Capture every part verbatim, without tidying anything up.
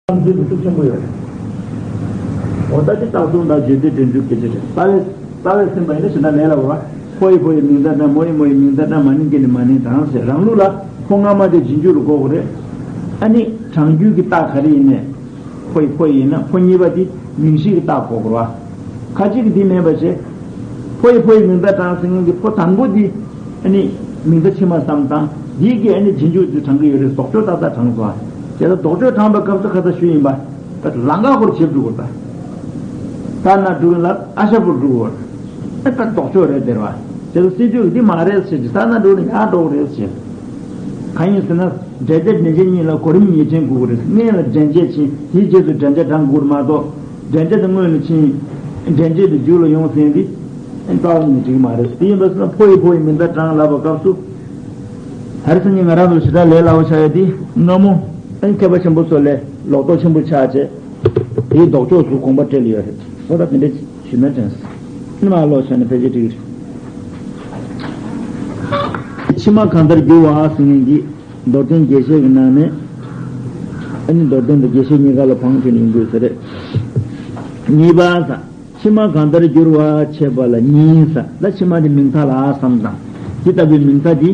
བསམ་ཚུལ་དེ་ཤུགས་ཆེན་པོ་ཡོད་རེད། འོ་ད་དེ་རྟགས་གསུམ་དང་བརྗོད་བདེ་འདྲེན་འཇུག་སྐད་ཆ་རེད། རྩ་བའི་རྩ་བའི་སེམས་པ་ཡིན་ན་ཞེ་དྲག་ལས་སླ་བོ་རེད། ཕོ་ཡི་ཕོ་ཡི་མིང་མཐའ་དྲངས། མོ་ཡི་མོ་ཡི་མིང་མཐའ་དྲངས། མ་ནིང་གི་ནི་མ་ནིང་དྲངས་ཟེར། རང་ལུགས་ལ་ཕོ་སྔ་མ་དེ་རྗེས་འཇུག་ལ་གོ་དགོས་རེད། ཨ་ནི་དྲང་རྒྱུད་ཀྱི་རྟགས་ག་རེ་ཡིན་ནའི། ཕོ་ཡི་ཕོ་ཡི་ཡིན་ན་ཕོ་གཉིས་པ་དེ་མིང་གཞི་གི་རྟགས་གོ་དགོས་རེད་བ། ཁ་ཅིག་གིས་དེ་མེད་པ་བྱས། ཕོ་ཡི་ཕོ་ཡི་མིང་མཐའ་དྲངས་ཟེར་མཁན་གྱི་ཕོ་དང་པོ་དེ་ཨ་ནི་མིང་མཐའ་ཕྱི་མ་བསམ་སྟངས་འདི་གིས་ཨ་ནི་རྗེས་འཇུག་དེ་དྲང་གི་ཡོད་རེད། ལྡོག་ཕྱོགས་ཏག་ཏག་དྲངས་སོང་། དེ་ལ་ལྡོག་ཕྱོགས་དྲངས་པའི་སྐབས་སུ་ཁ་ས་ཞུས་ཡིན་པ། ད་ལང་ཀ་སྐོར་བྱེད་འགྲོ་དགོས་ད། ད་ན་འགྲོ་གི་ལ་ཨ་ཤ་པོར་འགྲོ་དགོས། ད་ལྡོག་ཕྱོགས་རེད་དེ་རེད་བ། དེ་ལ་སྲིད་ཇུས་འདི་མ་རེད་ཟེར་གྱི། ད་ན་འགྲོ་ནི་ཡང་འགྲོ་གི་རེད་ཟེར། གང་ཡིན་ཟེར་ན། འདྲེན་བྱ་འདྲེན་བྱེད་གཉིས་ལ་གོ་རིམ་ངེས་ཅན་དགོས་ཀྱི་རེད། སྔོན་ལ་འདྲེན་བྱེད་ཕྱིན། དེའི་རྗེས་སུ་འདྲེན་བྱ་དྲངས་དགོས་མ་གཏོགས། འདྲེན་བྱེད་དེ་སྔོན་ལ་ཕྱིན། འདྲེན་བྱེད་དེ་མཇུག་ལ་ཡོང་ཟིན་དེ་རྩ་བ་ནས་འགྲིག་མ་རེད། དེ་ཡིན་པ་སོང་ན་ཕོ་ཡི་ཕོ་ཡི་མིང་མཐའ་དྲངས་ལབ་པའི་སྐབས་སུ། ད་རེས་སང་ཉིན་ང་རང་ཚོ་ཞེ་དྲག་ལས་སླ་བོ་ཆགས་ཡོད་དེ། སྔ་མོ་ཨ་ནི་མཁས་པ་ཆེན་པོ་ཚོ་ལས་ལོག་རྟོག་ཆེན་པོ་ཆགས་བྱས། དེའི་ལྡོག་ཕྱོགས་སུ་དགོངས་པ་སྤྲད་ལ་ཡོད་རེད། ཨོ་ད་དེ་འདྲ་ཞུས་ན་དྲན་སོང་། ཨ་ནི་མར་ཀློག་བྱས་ན་ཕལ་ཆེར་འགྲིག་གི་རེད། ཕྱི་མ་གང་ལྟར་འགྱུར་བ་ཟེར་མཁན་གྱི་མདོར་བསྟན་རྒྱས་བཤད་ཀྱི་ནང་ནས། ཨ་ནི་མདོར་བསྟན་དང་རྒྱས་བཤད་གཉིས་ཀ་ལ་བང་བྱས་ནས་ཡོང་དགོས་ས་རེད། གཉིས་པ་ས། ཕྱི་མ་གང་ལྟར་འགྱུར་བ་འཆད་པ་ལ་གཉིས་ས། ད་ཕྱི་མ་དེ་མིང་མཐའ་ལ་བསམ་དང་། དེ་ལྟ་བུའི་མིང་མཐའ་དེ་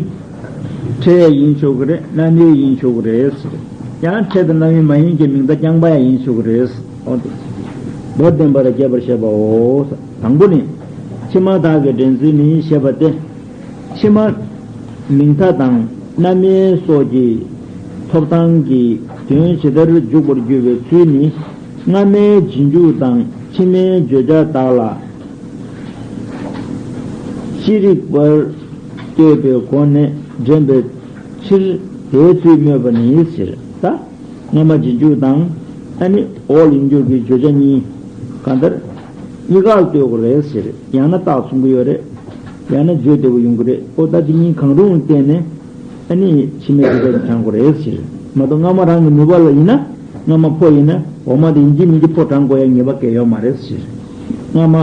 ཕྲད་ཡིན་ཆོག་གི་རེད། རྣམ་དབྱེ་ཡིན་ཆོག་གི་རེད་ཟེར། ཡང་ཕྲད་དང་རྣམ་དབྱེ་མ་ཡིན་གྱི་མིང་མཐའ་རྐྱང་པ་ཡང་ཡིན་ཆོག་གི་རེད། འོ་དེ་མདོར་བསྟན་པ་ལ་རྒྱས་པར་བཤད་པའོ། དང་པོ་ནི། ཕྱི་མ་དག་གི་འདྲེན་ཚུལ་ནི་ཞེས་པ་སྟེ། ཕྱི་མ་མིང་མཐའ་དང་རྣམ་དབྱེ་སོགས་ཀྱི་ཐོབ་ཐང་གི་དོན་ཇི་ལྟར་འཇུག་པར་འགྱུར་བའི་ཚུལ་ནི། སྔ་མའི་རྗེས་འཇུག་དང་ཕྱི་མའི་བརྗོད་བྱ་དག་ལ་ཅི་རིགས་པར་ལྟོས་པའི་སྒོ་ནས་འདྲེན་པའི་ཕྱིར། དེའི་ཚུལ་སྨོས་པ་ནི་ཟེར། ད་སྔ་མ་རྗེས་འཇུག་དང་། ཨ་ནི་འོག་ལ་ཡིན་རྒྱུ་གི་བརྗོད་བྱ་གཉིས། གང་ལྟར་གཉིས་ཀ་ལ་ལྟོས་དགོས་རེད་ཟེར། ཡང་ན་རྟགས་མཚུངས་ཀྱི་ཡོད་རེད། ཡང་ན་བརྗོད་བདེ་བོ་ཡོང་གི་རེད། ཨོ་ད་དེ་གཉིས་གང་རུང་ལ་བརྟེན་ནས། ཨ་ནི་ཕྱི་མའི་བརྗོད་བྱ་དེ་དྲངས་དགོས་རེད་ཟེར། མ་གཏོགས་སྔ་མ་རང་གི་ནུས་པ་ལ་ཡིན་ན། སྔ་མ་ཕོ་ཡིན་ན་འོག་མ་དེ་ཡིན་གཅིག་མིན་གཅིག་ཕོ་དྲངས་དགོས་ཡ་ངེས་པ་གང་ཡང་ཡོད་མ་རེད་ཟེར། སྔ་མ་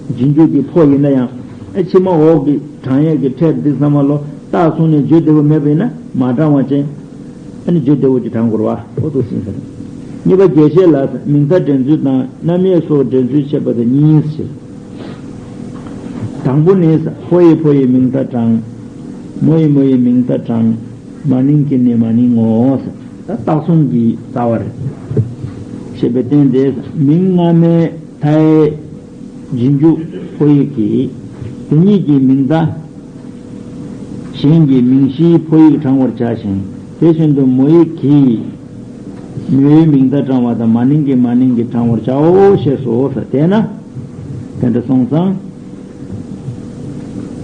རྗེས་འཇུག་གི་ཕོ་ཡིན་ན་ཡང་། ཨ་ཕྱི་མ་འོག་གི་དྲངས་ཡས་ཀྱི་ཕྲད་འདི་ཚང་མ་ལོ་རྟགས་མཚུངས་ནས་བརྗོད་བདེ་བོ་མེད་པ་ཡིན་ན་མ་དྲངས་པ་ཅན། ཨ་ནི་བརྗོད་བདེ་བོ་ཅིག་དྲངས་དགོས་རེད་བ། ཨོ་ཐུགས་ཟིན་ཟེར། གཉིས་པ་རྒྱས་བཤད་ལ། མིང་མཐའ་འདྲེན་ཚུལ་དང་རྣམ་དབྱེ་སོགས་འདྲེན་ཚུལ་འཆད་པ་སྟེ་གཉིས་ཟེར། དང་པོ་ནི། ཕོ་ཡི་ཕོ་ཡི་མིང་མཐའ་དྲངས། མོ་ཡི་མོ་ཡི་མིང་མཐའ་དྲངས། མ་ནིང་གི་ནི་མ་ནིང་ངོ་ཟེར། ད་རྟགས་མཚུངས་ཀྱི་རྩ་བ་རེད། ཞེས་པའི་རྟེན་དེ་མིང་སྔ་མའི་མཐའི་རྗེས་འཇུག་ཕོ་ཡིག་གིས་དེ་ཉིད་ཀྱི་མིང་མཐའ་གཞན་གྱི་མིང་གཞིའི་ཕོ་ཡིག་དྲང་བར་བྱ་ཞིང་། དེ་བཞིན་དུ་མོ་ཡིག་གིས་མོའི་མིང་མཐའ་དྲང་བ་དང་མ་ནིང་གི་མ་ནིང་གི་དྲང་བར་བྱའོ་ཞེས་སོ། དེས་ན་དེ་འདྲ་སོང་ཙང་།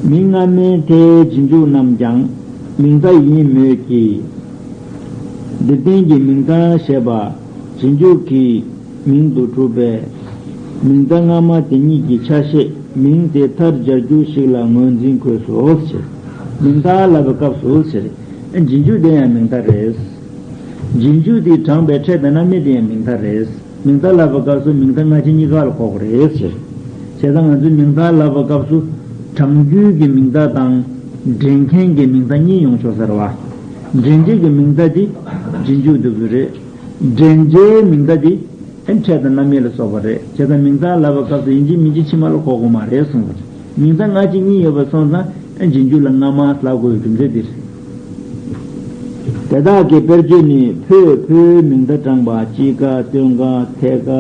མིང་སྔ་མའི་མཐའི་རྗེས་འཇུག་རྣམས་ཀྱང་མིང་མཐའ་ཡིན་མོད་ཀྱི། འདིར་བསྟན་གྱི་མིང་མཐའ་ཞེས་པ་རྗེས་འཇུག་གི་མིང་དུ་གྲུབ་པས། མིང་མཐའ་སྔ་མ་དེ་ཉིད་ཀྱི་ཆ་ཤས་མིང་དེ་མཐར་སྦྱར་རྒྱུ་ཞིག་ལ་ངོས་འཛིན་དགོས་སོ་ཞེས། མིང་མཐའ་ལབ་པའི་སྐབས་སུ་ཟེར། རྗེས་འཇུག་དེ་ཡང་མིང་མཐའ་རེད། རྗེས་འཇུག་དེ་དྲངས་པའི་ཕྲད་དང་རྣམ་དབྱེ་དེ་ཡང་མིང་མཐའ་རེད། མིང་མཐའ་ལབ་པའི་སྐབས་སུ་མིང་མཐའ་སྔ་ཕྱི་གཉིས་ཀ་ལ་གོ་དགོས་རེད་ཟེར། བྱས་ཙང་ང་ཚོས་མིང་མཐའ་ལབ་པའི་སྐབས་སུ་དྲང་རྒྱུད་ཀྱི་མིང་མཐའ་དང་འདྲེན་མཁན་གྱི་མིང་མཐའ་གཉིས་ཡོང་ཆོག་ས་རེད་བ། འདྲེན་བྱེད་ཀྱི་མིང་མཐའ་དེ་རྗེས་འཇུག་ཏུ་གི་རེད། འདྲེན་བྱའི་མིང་མཐའ་དེ་ཨེ་ཕྲད་དང་རྣམ་དབྱེ་ལ་སོགས་པ་རེད། བྱས་ཙང་མིང་མཐའ་ལབ་པའི་སྐབས་སུ་ཡིན་གཅིག་མིན་གཅིག་ཕྱི་མ་ལ་གོ་དགོས་མ་རེད་གསུངས་པ་རེད། མིང་མཐའ་སྔ་ཕྱི་གཉིས་ཡོད་པ་སོང་ཙང་ཨེ་རྗེས་འཇུག་ལ་སྔ་མ་ལབ་དགོས་པའི་རྒྱུ་མཚན་དེ་རེད། དེ་དག་གི་དཔེར་བརྗོད་ནི། ཕོས་ཕོའི་མིང་མཐའ་དྲངས་པ། དཔྱིད་ཀ། སྟོན་ཀ། ཐད་ཀ།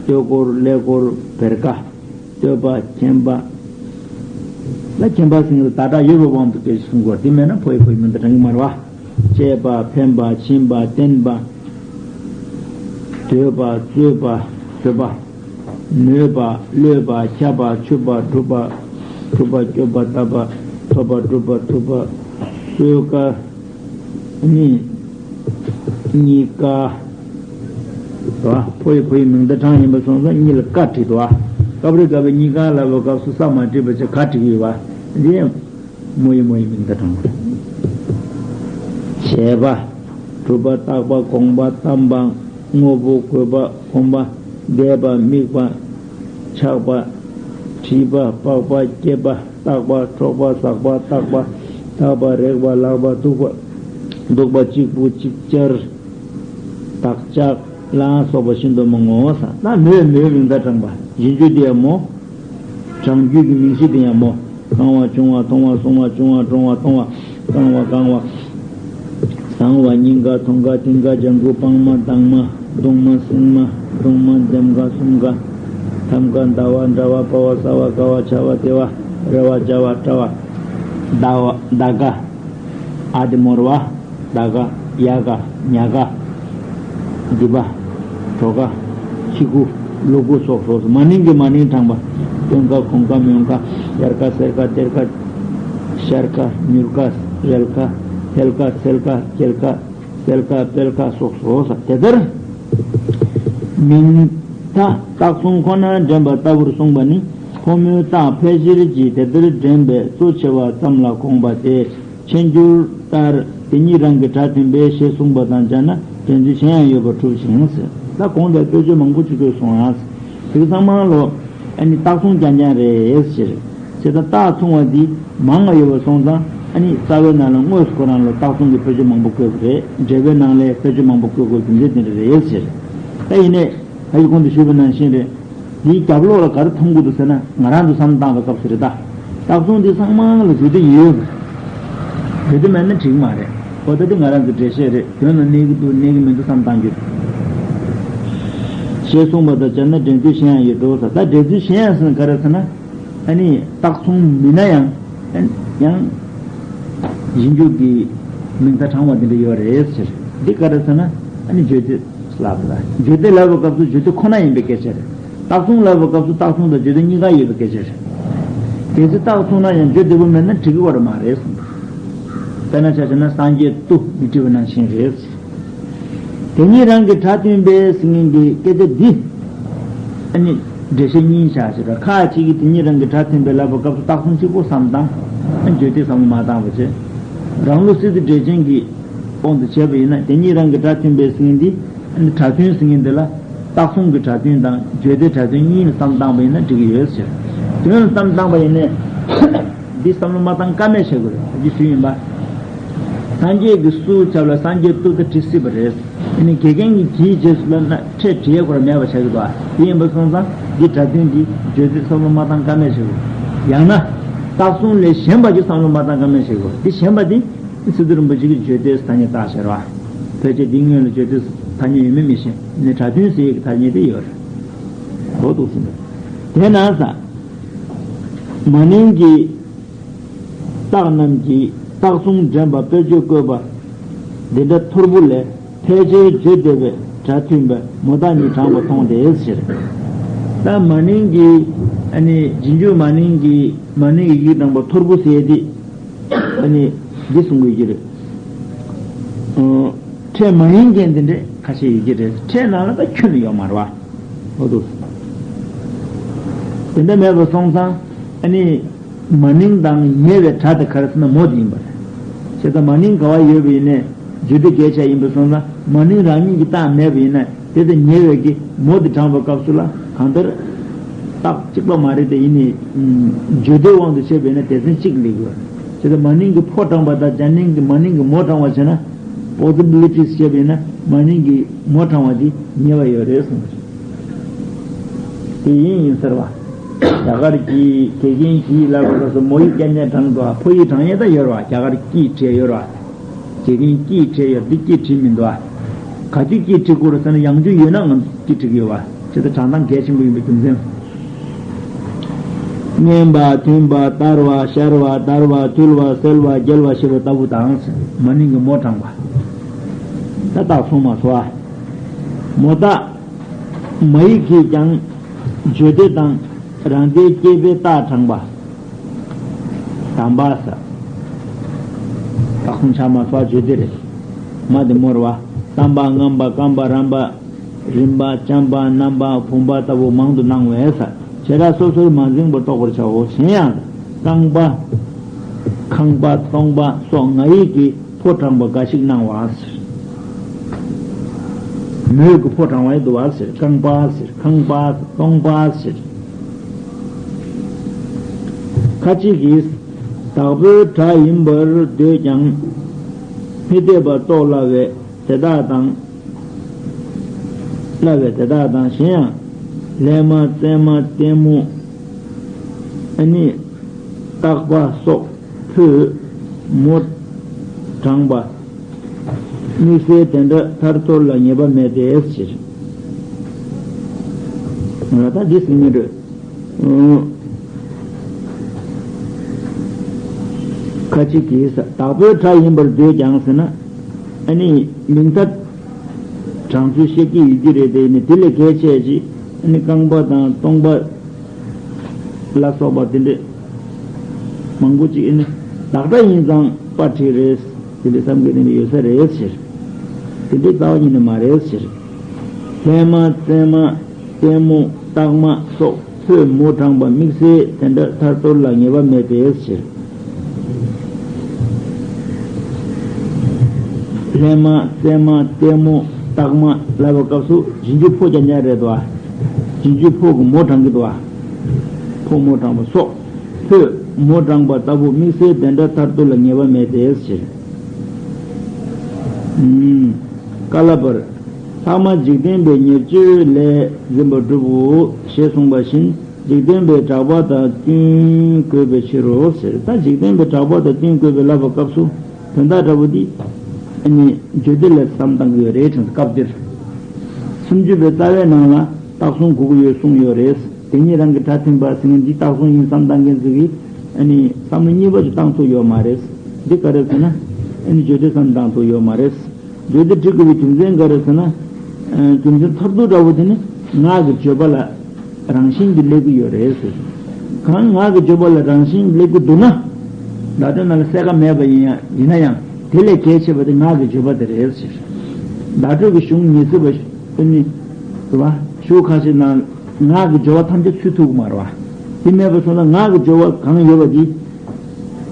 སྟོད་གོར། ཀླད་ཀོར། བེར་ཀ། བསྟོད་པ། མཁྱེན་པ། ལ་མཁྱེན་པ་ཟེར་མཁན་ལ་ད་དྲག་ཡོད་པའི་དབང་དུ་སྐད་ཆ་གསུང་དགོས། དེ་མེད་ན་ཕོ་ཡི་ཕོ་ཡི་མིང་མཐའ་དྲངས་ཀྱི་མ་རེད་བ། གཅེས་པ། ཕན་པ། བྱིན་པ། བསྟེན་པ། འདོད་པ། རྩོད་པ། མོས་པ། བློས་པ། ཁྱབ་པ། ཆུབ་པ། སྒྲུབ་པ། སྒྲུབ་པ། སྐྱོབ་པ། བཏབ་པ། ཐོབ་པ། སྒྲུབ་པ། ཐུབ་པ། གསོལ་ཀ། གཉིས། གཉིས་ཀ། ཕོ་ཡི་ཕོ་ཡི་མིང་མཐའ་དྲངས་ཡིན་པ་སོང་ཙང་གཉིས་ལ་ཀ་བྲིས་འདུག་བ། སྐབས་རེ་སྐབས་རེ་གཉིས་ཀ་ལབ་པའི་སྐབས་སུ་ས་མ་བྲིས་པ་བྱས་ག་བྲིས་ཀྱི་ཡོད་བ། འདི་ཡང་མོ་ཡི་མོ་ཡི་མིང་མཐའ་དྲངས་པ་རེད། བྱས་པ། གྲུབ་པ། བརྟག་པ། དགོངས་པ། བརྩམས་པ། དངོས་པོ། གོ་བ། གོམས་པ། འདས་པ། དམིགས་པ། ཆགས་པ། བྲིས་པ། སྤགས་པ། སྐྱེས་པ། བརྟག་པ། འཕྲོག་པ། ཟག་པ། བཏགས་པ། འཐག་པ། རེག་པ། ལག་པ། གཏུག་པ། གཏུག་པ། གཅིག་པུ། ཅིག་ཅར། ད་ ལག་ལྕགས་ལ་སོགས་པ་ཤིན་ཏུ་མང་ངོ་། ས་ད་མོས་མོས་མིང་མཐའ་དྲངས་པ་ཡིན་རྒྱུ་དེ་ཡང་མོ། གྲངས་རྒྱུད་ཀྱི་མིང་གཞི་དེ་ཡང་མོ། གང་བ་བྱུང་བ་མཐོང་བ་གསུང་བ་བྱུང་བ་འགྲོ་བ་མཐོང་བ། གང་བ་གང་བ། བཟང་བ་སྙིང་ག་མཐོང་ག་མཐིང་ག་ལྗང་གུ་སྤང་མ་དྭངས་མ་གདུང་མ་སྲིན་མ་གདུང་མ་འདེམས་ག་གསུམ་ག་ཐམ་ག་ཟླ་བ་འདྲ་བ་བ་བ་ས་བ་ཀ་བ་ཆ་བ་དེ་བ་རེ་བ་བྱ་བ་བཀྲ་བ་ཟླ་བ་ཟླ་ག་ཨ་དེ་མོར་བ། ད་ག་ཡ་ག་ཉ་ག་འདི་པ་གྲོ་ག་ཁྱི་གུ་ལུ་གུ་སོགས་སོགས་སུ་མ་ནིང་གི་མ་ནིང་དྲངས་པ། སྟོན་ཀ་གོང་ཀ་མོན་ཀ་ཡར་ཀ་སེར་ཀ་གཏེར་ཀ་ཤར་ཀ་མྱུར་ཀ་རེལ་ཀ་ཐལ་ཀ་ཚལ་ཀ་རྒྱལ་ཀ་གསལ་ཀ་དཔལ་ཀ་སོགས་སོགས་ས་དེ་ལྟར་མིང་མཐའ་རྟགས་མཚུངས་ཁོ་ན་འདྲེན་པ་ལྟ་བུར་གསུངས་པ་ནི་ཕོ་མོའི་རྟགས་ཕལ་ཆེར་གྱིས་དེ་ལྟར་འདྲེན་པའི་གཙོ་ཆེ་བ་ཙམ་ལ་དགོངས་པ་སྟེ། འཆད་འགྱུར་ལྟར་དེ་ཉིད་རང་གི་སྒྲ་མཐུན་པས་ཞེས་གསུངས་པ་དང་སྦྱར་ན་འདྲེན་ཚུལ་གཞན་ཡང་ཡོད་པར་གྲུབ་ཅིང་ཟེར། ད་གོང་དུ་དཔེ་བརྗོད་མང་པོ་ཅིག་བཀོད་སོང་ཡང་། དེ་ཚང་མ་ལོ་ཨ་ནི་རྟགས་མཚུངས་རྐྱང་རྐྱང་རེད་ཟེར། བྱས་ཙང་རྟགས་མཚུངས་པ་འདི་མང་བ་ཡོད་པ་སོང་ཙང་ཨ་ནི་རྩ་བའི་ནང་ལ་དངོས་སུ་ཁོ་རང་ལ་རྟགས་མཚུངས་ཀྱི་དཔེ་བརྗོད་མང་པོ་བཀོད་པ་རེད། འགྲེལ་པའི་ནང་ལ་དཔེ་བརྗོད་མང་པོ་བཀོད་དགོས་རྒྱུ་མཚན་དེ་འདྲ་རེད་ཟེར། ད་ཡིན་ནའི། ད་ཡི་གོང་དུ་ཞུས་པ་ནང་བཞིན་རེད། འདིའི་རྒྱབ་ལོགས་ལ་ག་རེ་མཐོང་གི་འདུག་ཟེར་ན་ང་རང་ཚོ་བསམ་བློ་བཏང་བའི་སྐབས་སུ་རེད་ད། རྟགས་མཚུངས་འདི་ཚང་མ་ལ་རྒྱུད་སྡེ་ཡོད། རྒྱུད་སྡེ་མེད་ན་འགྲིག་མ་རེད། འོ་ད་འདི་ང་རང་ཚོ་འགྲེལ་བཤད་རེད། དོན་ལ་གནས་ཀྱི་འདུག་གནས་ཀྱི་མི་འདུག་བསམ་བཏང་རྒྱུ་རེད། ཞེས་གསུངས་པ་དང་སྦྱར་ན་འདྲེན་ཚུལ་གཞན་ཡང་ཡོད་འགྲོ་ཟེར། ད་འདྲེན་ཚུལ་གཞན་ཡང་ཟེར་ན་ག་རེ་ཟེར་ན། ཨ་ནི་རྟགས་མཚུངས་མིན་ན་ཡང་། ཡང་ཡིན་རྒྱུ་གི་མིང་མཐའ་དྲངས་པ་འདི་འདྲ་ཡོད་རེད་ཟེར། འདི་ག་རེ་ཟེར་ན་ཨ་ནི་བརྗོད་དེ། ལབ་ལ། བརྗོད་དེ་ལབ་པའི་སྐབས་སུ་བརྗོད་དེ་ཁོ་ན་ཡིན་པའི་སྐད་ཆ་རེད། རྟགས་མཚུངས་ལབ་པའི་སྐབས་སུ་རྟགས་མཚུངས་དང་བརྗོད་དེ་གཉིས་ཀ་ཡོད་པའི་སྐད་ཆ་རེད། གལ་སྲིད་རྟགས་མཚུངས་ན་ཡང་བརྗོད་བདེ་པོ་མེད་ན་འགྲིག་གི་བ་རེད་མ་རེད་གསུངས། དཔེར་ན་ཆ་བཞག་ན་སངས་རྒྱས་བཏུ་མི་བྲི་བ་ནང་བཞིན་རེད། དེ་ཉིད་རང་གི་སྒྲ་མཐུན་པའི་ཟེར་མཁན་གྱི་སྐད་ཆ་འདི། ཨ་ནི་འགྲེལ་བཤད་གཉིས་བཞག་ཟེར་བ། ཁ་ཅིག་གིས་དེ་ཉིད་རང་གི་སྒྲ་མཐུན་པའི་ལབ་པའི་སྐབས་སུ་རྟགས་མཚུངས་གཅིག་པོ་བསམ་བཏང་། ཨ་ནི་བརྗོད་བདེ་བསམ་བློ་མ་བཏང་བ་བྱས། རང་ལུགས་སི་ཏུ་འགྲེལ་ཆེན་གྱི་དབང་དུ་བྱས་པ་ཡིན་ན་དེ་ཉིད་རང་གི་སྒྲ་མཐུན་པའི་ཟེར་མཁན་འདི། ཨ་ནི་སྒྲ་མཐུན་ཟེར་མཁན་འདི་ལ་རྟགས་མཚུངས་ཀྱི་སྒྲ་མཐུན་དང་བརྗོད་བདེ་སྒྲ་མཐུན་གཉིས་ལ་བསམ་བཏང་བ་ཡིན་ན་འགྲིག་གི་ཡོད་ཟེར། དོན་ལ་བསམ་བཏང་བ་ཡིན་ནའི། འདི་བསམ་བློ་མ་བཏང་ཀ་མེད་བྱེད་དགོས་རེད། འདི་སུ་ཡིན་པ། སངས་རྒྱས་ཀྱི་སུ་ཆབ་ལ་སངས་རྒྱས་བཏུ་ད་བྲིས་སྲིད་པ་རེད། ཨ་ནི་དགེ་རྒན་གྱིས་གིས་རྗེས་སུ་ལབ་ན་ཕྲད་བྲིས་དགོས་ར་མེད་པ་བྱ་གི་འདུག་ཨ། དེ་ཡིན་པ་སོང་ཙང་འདི་སྒྲ་མཐུན་གྱི་བརྗོད་ཚིག་བསམ་བློ་མ་བཏང་ཀ་མེད་བྱེད་དགོས། ཡང་ན། རྟགས་གསུམ་ལས་གཞན་པ་ཅིག་བསམ་བློ་མ་བཏང་ཀ་མེད་བྱེད་དགོས། འདི་གཞན་པ་འདི། སི་ཏུ་རིན་པོ་ཆེ་གིས་བརྗོད་བདེ་ཐ་སྙད་བཏགས་ཤར་བ། ཕལ་ཆེར་འདི་སྔོན་ལ་བརྗོད་བདེ་ཐ་སྙད་ཡོད་མེད་མི་ཤེས་ནི་སྒྲ་མཐུན་ཟེར་ཡས་ཀྱི་ཐ་སྙད་དེ་ཡོད་རེད། གོ་འདུག་ཟིན་པ། དེས་ན་ས། མ་ནིང་གི་རྟགས་རྣམས་ཀྱིས་རྟགས་མཚུངས་འདྲེན་པ་དཔེར་བརྗོད་བཀོད་པ་འདི་འདྲ་ཐོར་བུ་ལས་ཕལ་ཆེར་བརྗོད་བདེ་བའི་སྒྲ་མཐུན་པའི་མོ་རྟགས་གཉིས་དྲངས་པ་མཐོང་སྟེ་ཟེར། ད་མ་ནིང་གི་ཨ་ནི་རྗེས་འཇུག་མ་ནིང་གི་མ་ནིང་གི་ཡིག་དྲངས་པ་ཐོར་བུ་ཟེར་ཡས་དེ། ཨ་ནི་འདི་གསུང་གི་ཡོད་ཀྱི་རེད། ཨ་ཕྲད་མ་ཡིན་མཁན་དེ་འདྲས་ཁ་ཤས་ཡོད་ཀྱི་རེད། ཕྲད་ནང་ལ་ད་ཁྱོན་ནས་ཡོད་མ་རེད་བ། འོ་འདུག་དེ་འདྲ་མེད་པ་སོང་ཙང་ཨ་ནི་མ་ནིང་དང་ཉེ་བའི་སྒྲ་དེ་ག་རེ་ཟེར་ན་མོ་དེ་ཡིན་པ་རེད། བྱས་ཙང་མ་ནིང་ག་བ་ཡོད་པ་ཡིན་ནའི་བརྗོད་བདེ་གལ་ཆེ་ཡིན་པ་སོང་ཙང་མ་ནིང་རང་ཉིད་ཀྱི་རྟགས་མེད་པ་ཡིན་ན། དེ་དང་ཉེ་བའི་གི་མོ་དེ་དྲངས་པའི་སྐབས་སུ་ལ་གང་ལྟར་རྟགས་གཅིག་པ་མ་རེད་དེ། ཡིན་ནའི་བརྗོད་བདེའི་དབང་དུ་བྱས་པས་ན་སྡེ་ཚན་གཅིག་སླེབས་ཡོད། བྱས་ཙང་མ་ནིང་གི་ཕོ་དྲངས་པ་དང་སྦྱར་ནིང་གི་མ་ནིང་གི་མོ་དྲངས་པ་བྱས་ན་པོ་སི་བི་ལི་ཊིས་བྱས་པས་ན་མ་ནིང་གི་མོ་དྲངས་པ་དེ་ཉེ་བ་ཡོད་རེད་གསུངས་པ་རེད། དེ་ཡིན་ཡིན་ཟེར་བ། རྒྱ་གར་གྱི་དགེ་རྒན་གྱིས་ལབ་པ་ལ་སོགས་མོ་ཡིག་རྐྱང་རྐྱང་དྲངས་འདུག་ཕོ་ཡིག་དྲངས་ཡས་ད་ཡོད་རེད་བ། རྒྱ་གར་གྱིས་བྲིས་ཡོད་རེད་བ། དགེ་རྒན་གྱིས་བྲིས་ཡོད། འདི་གྱིས་བྲིས་མི་འདུག་ཨ། ག་དུས་གྱིས་བྲིས་དགོས་རེད་ཟེར་ན་ཡང་རྒྱུ་ཡོད་ན་ང་གིས་བྲིས་ཀྱི་ཡོད་པ། ཇི་ལྟར་དྲང་གཏམ་གལ་ཆེན་པོ་ཡིན་པའི་རྒྱུ་མཚན། མཉན་པ་མཐུན་པ་དར་བ་ཤར་བ་དར་བ་ཐུལ་བ་གསལ་བ་རྒྱལ་བ་ཞེས་པ་ལྟ་བུ་དང་། མ་ནིང་གི་མོ་དྲངས་པ། ད་རྟགས་གསུངས་མ་སོང་ཨ། མོ་རྟགས། མ་ཡིག་གིས་ཀྱང་བརྗོད་བདེ་དང་རང་སྡེའི་སྐྱེས་པའི་རྟགས་དྲངས་པ། དམ་པ་ས། རྟགས་གསུམ་ཆགས་མ་སོགས་བརྗོད་བདེ་རེད། མ་དེ་མོ་རེད་བ། བརྩམ་པ་རྔམ་པ་སྐམ་པ་རམ་པ། རིམ་པ་འཇམ་པ་རྣམ་པ་བུམ་པ་ལྟ་བུ་མང་དུ་སྣང་བས་ས། བྱེ་བྲག་སོ་སོར་མ་འཛིན་པར་རྟོགས་པར་བྱའོ། གཞན་ཡང་། རྐང་པ། ཁང་པ་སྟོང་པ་སོགས་ང་ཡིག་གི་ཕོ་དྲངས་པ་འགའ་ཞིག་སྣང་བ་ཟེར། མོས་ཀྱི་ཕོ་དྲངས་པ་ཡང་འདུག་བ་ཟེར། རྐང་པ་ཟེར། ཁང་པ་སྟོང་པ་ཟེར། ཁ་ཅིག་གིས་བདག་པོའི་སྒྲ་ཡིན་པར་འདོད་ཀྱང་མི་འཐད་པ་རྟོགས་སླ་བས་དེ་དག་དང་། སླ་བས་དེ་དག་དང་གཞན་ཡང་། ལྷས་མ་བཙན་མ་ལྟད་མོ། ཨ་ནི་སྟག་པ་སོགས་ཕོ་མོ་དྲངས་པ། དམིགས་བསལ་དེ་འདྲ་ཐར་ཐོར་ལ་ངེས་པ་མེད་དེ་ཟེར། ང་ད་འདི་ཟིན་མི་འགྲོ། ཁ་ཅིག་གིས་བདག་པོའི་གྲྭ་ཡིན་པར་འདོད་ཀྱང་ཟེར་ན། ཨ་ནི་མིང་མཐའ་དྲང་ཚུལ་བཤད་ཀྱི་ཡོད་ཀྱི་རེད་དེ་ནི་དེ་ལས་གལ་ཆེ་ཅིག་ཨ་ནི་རྐང་པ་དང་སྟོང་པ་ལ་སོགས་པ་དེ་འདྲས་མང་པོ་ཅིག་ཨ་ནི་བདག་གྲྭ་ཡིན་ཙང་པ་ཁྲིད་རེད་དེ་འདྲས་བསམ་གྱི་དེ་འདྲས་ཡོད་ས་རེད་ཟེར། དེ་འདྲས་རྩ་བ་ཉིད་ནས་མ་རེད་ཟེར། ལྷས་མ་བཙན་མ་ལྟད་མོ་སྟག་མ་སོགས་ཕོ་མོ་དྲངས་པ་དམིགས་བསལ་དེ་འདྲ་ཐར་ཐོར་ལ་ངེས་པ་མེད་པའི་ཕྱིར། ལྷས་མ་བཙན་མ་ལྟད་མོ་སྟག་མ་ལབ་པའི་སྐབས་སུ་རྗེས་འཇུག་ཕོ་རྐྱང་རྐྱང་རེད་དོ། རྗེས་འཇུག་ཕོ་གི་མོ་དྲངས་ཀྱི་འདུག་ཕོ་མོ་དྲངས་པ་སོགས་ཕོ་མོ་དྲངས་པ་ལྟ་བུ་དམིགས་བསལ་དེ་འདྲ་ཐར་ཐོར་ལ་ངེས་པ་མེད་པའི་ཕྱིར། ཀ་ལ་པར། ལྷག་མ་འཇིག་རྟེན་པའི་ཉེར་སྤྱོད་ལས་འཛིན་པ་གྲུབ་བོ་ཞེས་གསུངས་པ་བཞིན། འཇིག་རྟེན་པའི་གྲགས་པ་དང་བསྟུན་དགོས་པའི་ཕྱིར་རོ་ཟེར། ད་འཇིག་རྟེན་པའི་གྲགས་པ་དང་བསྟུན་དགོས་པའི་ལབ་པའི་སྐབས་སུ་དོན་དག་འདྲ་བོ་འདི་ཨ་ནི་བརྗོད་བདེ་ལ་བསམ་བཏང་གི་ཡོད་རེད་དྲན་སྐབས་འདིར། སུམ་ཅུ་པའི་རྩ་བའི་ནང་ལ་རྟགས་གསུམ་དགོས་ཀྱི་ཡོད་གསུངས་ཡོད་རེད། དེ་ཉིད་རང་གི་གྲྭ་འཐེན་པ་ཟེར་མཁན་འདི་རྟགས་གསུམ་ཡིན་བསམ་བཏང་མཁན་ཚོ་གིས་ཨ་ནི་བསམ་བློ་གཉིས་པ་ཅིག་བཏང་ཐུབ་ཡོད་མ་རེད། འདི་ག་རེ་ཟེར་ན་ཨ་ནི་བརྗོད་བདེ་བསམ་བཏང་ཐུབ་ཡོད་མ་རེད། བརྗོད་བདེ་འབྲི་དགོས་པའི་རྒྱུ་མཚན་ག་རེ་ཟེར་ན། རྒྱུ་མཚན་མཐར་ཐུག་འདྲ་བོ་དེ་ནི་ངག་གི་བརྗོད་པ་ལ་རང་བཞིན་གྱིས་སླེབས་ཀྱི་ཡོད་རེད་ཟེར། གང་ངག་གི་བརྗོད་པ་ལ་རང་བཞིན་སླེབས་ཀྱི་འདུག་ན། བརྡ་སྤྲོད་ནང་ལ་གསལ་ཁ་མེད་པ་ཡིན་ཡང་ཡིན་ན་ཡང་དེ་ལས་གལ་ཆེ་བ་དེ་ངག་གི་བརྗོད་པ་དེ་རེད་ཟེར། བརྡ་སྤྲོད་ཀྱི་གཞུང་ཉི་ཚེ་བ་ནི་རེད་བ། གཞུང་ཁ་ཤས་ནང་ངག་གི་སྦྱོར་བ་ཐམས་ཅད་ཚུད་ཐུབ་ཀྱི་མ་རེད་བ། དེ་མེད་པ་སོང་ན་ངག་གི་སྦྱོར་བ་གང་ཡོད་པ་དེ།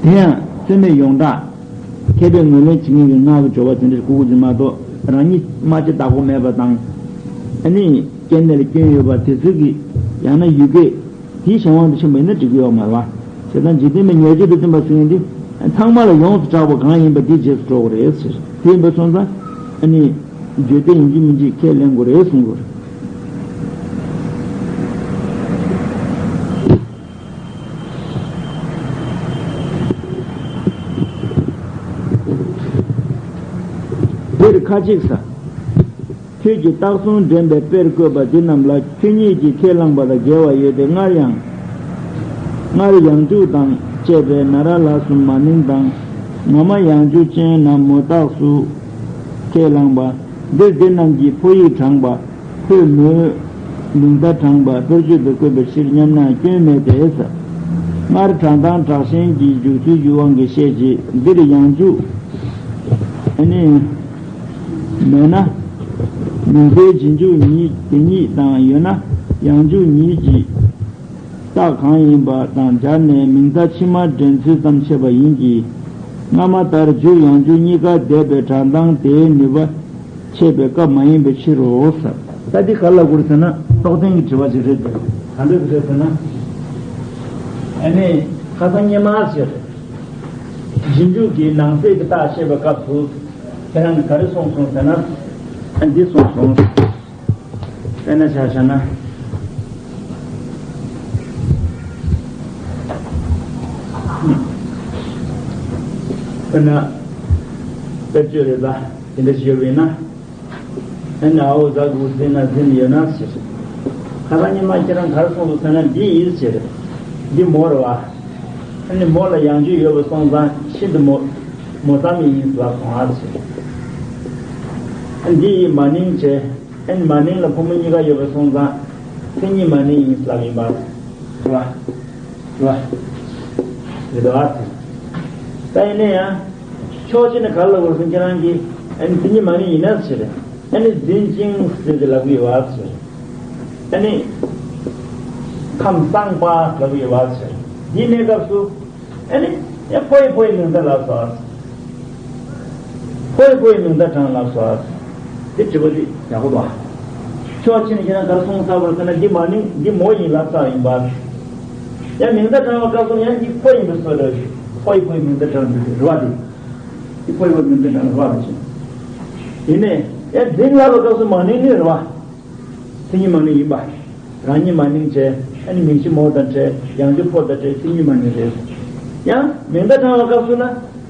དེ་ཡང་རྩོད་མེད་ཡོངས་གྲགས། མཁས་པས་ངོས་ལེན་བྱེད་མཁན་གྱི་ངག་གི་སྦྱོར་བ་དེ་འདྲ་དགོས་ཀྱི་མ་གཏོགས་རང་ཉིད་སྨྲ་ལྕེ་བདག་པོ་མེད་པ་དང་། ཨ་ནི་སྐྱེ་གནས་ལ་སྐྱོན་ཡོད་པ་དེ་ཚོ་གི་ཡང་ན་ཡུལ་སྐད་དེའི་གཞན་དབང་དུ་ཕྱིན་པ་ཡིན་ན་འགྲིག་གི་ཡོད་མ་རེད་བ། བྱས་ཙང་འཇིག་རྟེན་པའི་ཉེར་སྤྱོད་དུ་བསྟན་པ་ཟེར་མཁན་འདི་ཚང་མ་ལ་ཡོངས་སུ་གྲགས་པ་གང་ཡིན་པ་དེའི་རྗེས་སུ་འགྲོ་དགོས་རེད་ཟེར། དེ་ཡིན་པ་སོང་ཙང་ཨ་ནི་བརྗོད་བདེ་ཡིན་གཅིག་མིན་གཅིག་ཁས་ལེན་དགོས་རེད་གསུང་དགོས་རེད། འདིར་ཁ་ཅིག་ས། ཁྱོད་ཀྱིས་རྟགས་གསུམ་འདྲེན་པའི་དཔེར་བཀོད་པ་འདི་རྣམས་ལ་ཁྱོད་ཉིད་ཀྱིས་ཁས་བླངས་པ་ལ་འགལ་བ་ཡོད་དེ། སྔར་ཡང་། སྔར་ཡང་འཇུག་དང་བཅས་པའི་ན་ར་ལ་སོགས་མ་ནིང་དང་། ང་མ་ཡང་འཇུག་ཅན་ན་མོ་རྟགས་སུ་ཁས་བླངས་པ། འདིར་འདི་རྣམས་ཀྱིས་ཕོ་ཡིག་དྲངས་པ། ཕོ་མོའི་མིང་མཐའ་དྲངས་པ་དཔེར་བརྗོད་དུ་བཀོད་པའི་ཕྱིར་སྙམ་ན་སྐྱོན་མེད་དེ། སྔར་དྲང་ཐང་དྲག་ཞན་གྱི་འཇུག་ཚུལ་གྱི་དབང་གིས་བཤད་ཅིང་འདིར་ཡང་འཇུག་ཨ་ནི་མེད་ན། མིང་མཐའི་རྗེས་འཇུག་ཉིད་དེ་ཉིད་དང་ཡོད་ན་ཡང་འཇུག་ཉིད་ཀྱི་རྟགས་གང་ཡིན་པ་དང་སྦྱར་ནས་མིང་མཐའ་ཕྱི་མ་འདྲེན་ཚུལ་ཙམ་འཆད་པ་ཡིན་གྱི། སྔ་མ་ལྟར་འཇུག་ཡང་འཇུག་གཉིས་ཀ་འདས་པའི་དྲང་ཐང་དེའི་ནུས་པ་འཆད་པའི་སྐབས་མ་ཡིན་པའི་ཕྱིར་རོ། ད་འདི་ག་ལ་དགོས་ཟེར་ན་རྟོགས་ལྡན་གྱི་དྲི་བ་ཞིག་རེད་དེ། ག་འདྲ་ཞིག་རེད་ཟེར་ན། ཨ་ནི་ཁ་སང་སྔོན་མ་ཞིག་རེད། རྗེས་འཇུག་གི་ནང་གསེས་ཀྱི་རྟགས་བཤད་པའི་སྐབས་སུ་ཁྱེད་རང་གིས་ག་རེ་གསུངས་སོང་ཟེར་ན། ཨ་འདི་གསུངས་སོང་། དཔེར་ན་ཆ་བཞག་ན། དཔེར་ན། དཔེར་བརྗོད་རེད་ལ་དེ་འདྲ་ཞིག་ཡོད་པ་ཡིན་ན། ཨ་ནི་ཨའོ་ཟ་གུ་ཟིན་ན་ཟིན་ཡོད་ན་ཟེར། ཁ་སང་ཉི་མ་ཁྱེད་རང་ག་རེ་གསུངས་འདུག་ཟེར་ན་འདི་ཡིན་ཟེར། འདི་མོ་རེད་བ། ཨ་ནི་མོ་ལ་ཡང་འཇུག་ཡོད་པ་སོང་ཙང་ཤིན་ཏུ་མོ། མོ་ཙམ་ཡིན་ལབ་སོང་ཨ་ཟེར། ཨ་འདི་ཡིས་མ་ནིང་བྱས། ཨ་ནི་མ་ནིང་ལ་ཕོ་མོ་གཉིས་ཀ་ཡོད་པ་སོང་ཙང་མཚན་ཉིད་མ་ནིང་ཡིན་ལབ་ཡིན་པ། རེད་བ། རེད་བ། རེད་བ། ད་ཡིན་ན་ཡང་། ཕྱོགས་གཅིག་ནས་ག་རེ་ལབ་དགོས་རེད་ཟེར་ན་ཁྱེད་རང་གིས་ཨ་ནི་མཚན་ཉིད་མ་ནིང་ཡིན་ན་ཟེར། ཨ་ནི་འཛིན་ཅིང་ཟེར་ཏེ་ལབ་ཀྱི་ཡོད་བ་ཟེར། ཨ་ནི་ཁམས་གཙང་པ་ལབ་ཀྱི་ཡོད་བ་ཟེར། འདིའི་གནས་སྐབས་སུ་ཨ་ནི་ཡང་ཕོ་ཡི་ཕོ་ཡི་མིང་མཐའ་ལབ་སོང་། ཕོ་ཡི་ཕོ་ཡི་མིང་མཐའ་དྲངས་ལབ་སོང་། དེ་དྲི་བ་འདི་ཡག་པོ་འདུག་ཕྱོགས་གཅིག་ནས་ཁྱེད་རང་ག་རེ་གསུངས་ཚར་བ་རེད་ཟེར་ན་འདི་མ་ནིང་འདི་མོ་ཡིན་ལབ་ཚར་ཡིན་པ། ཡང་མིང་མཐའ་དྲངས་པའི་སྐབས་སུ་ཡང་འདི་ཕོ་ཡིན་པའི་བཟོ་འདྲ་ཞིག་ཕོ་ཡི་ཕོ་ཡི་མིང་མཐའ་དྲངས་འདུག་རེད་བ། འདི་འདི་ཕོ་ཡི་ཕོ་ཡི་མིང་མཐའ་དྲངས་རེད་བ། འདི་ཞིག་ཡིན་ནའི་ཡང་འཛིན་ལབ་པའི་སྐབས་སུ་མ་ནིང་ནི་རེད་བ། མཚན་ཉིད་མ་ནིང་ཡིན་པ། རང་ཉིད་མ་ནིང་བྱས། ཨ་ནི་མིང་གཞི་མོ་དང་བྲལ། ཡང་བསྐྱར་ཕོ་དང་བྲལ། མཚན་ཉིད་མ་ནིང་རེད། ཡང་མིང་བརྡ་དྲངས་པའི་སྐབས་སུ་ན།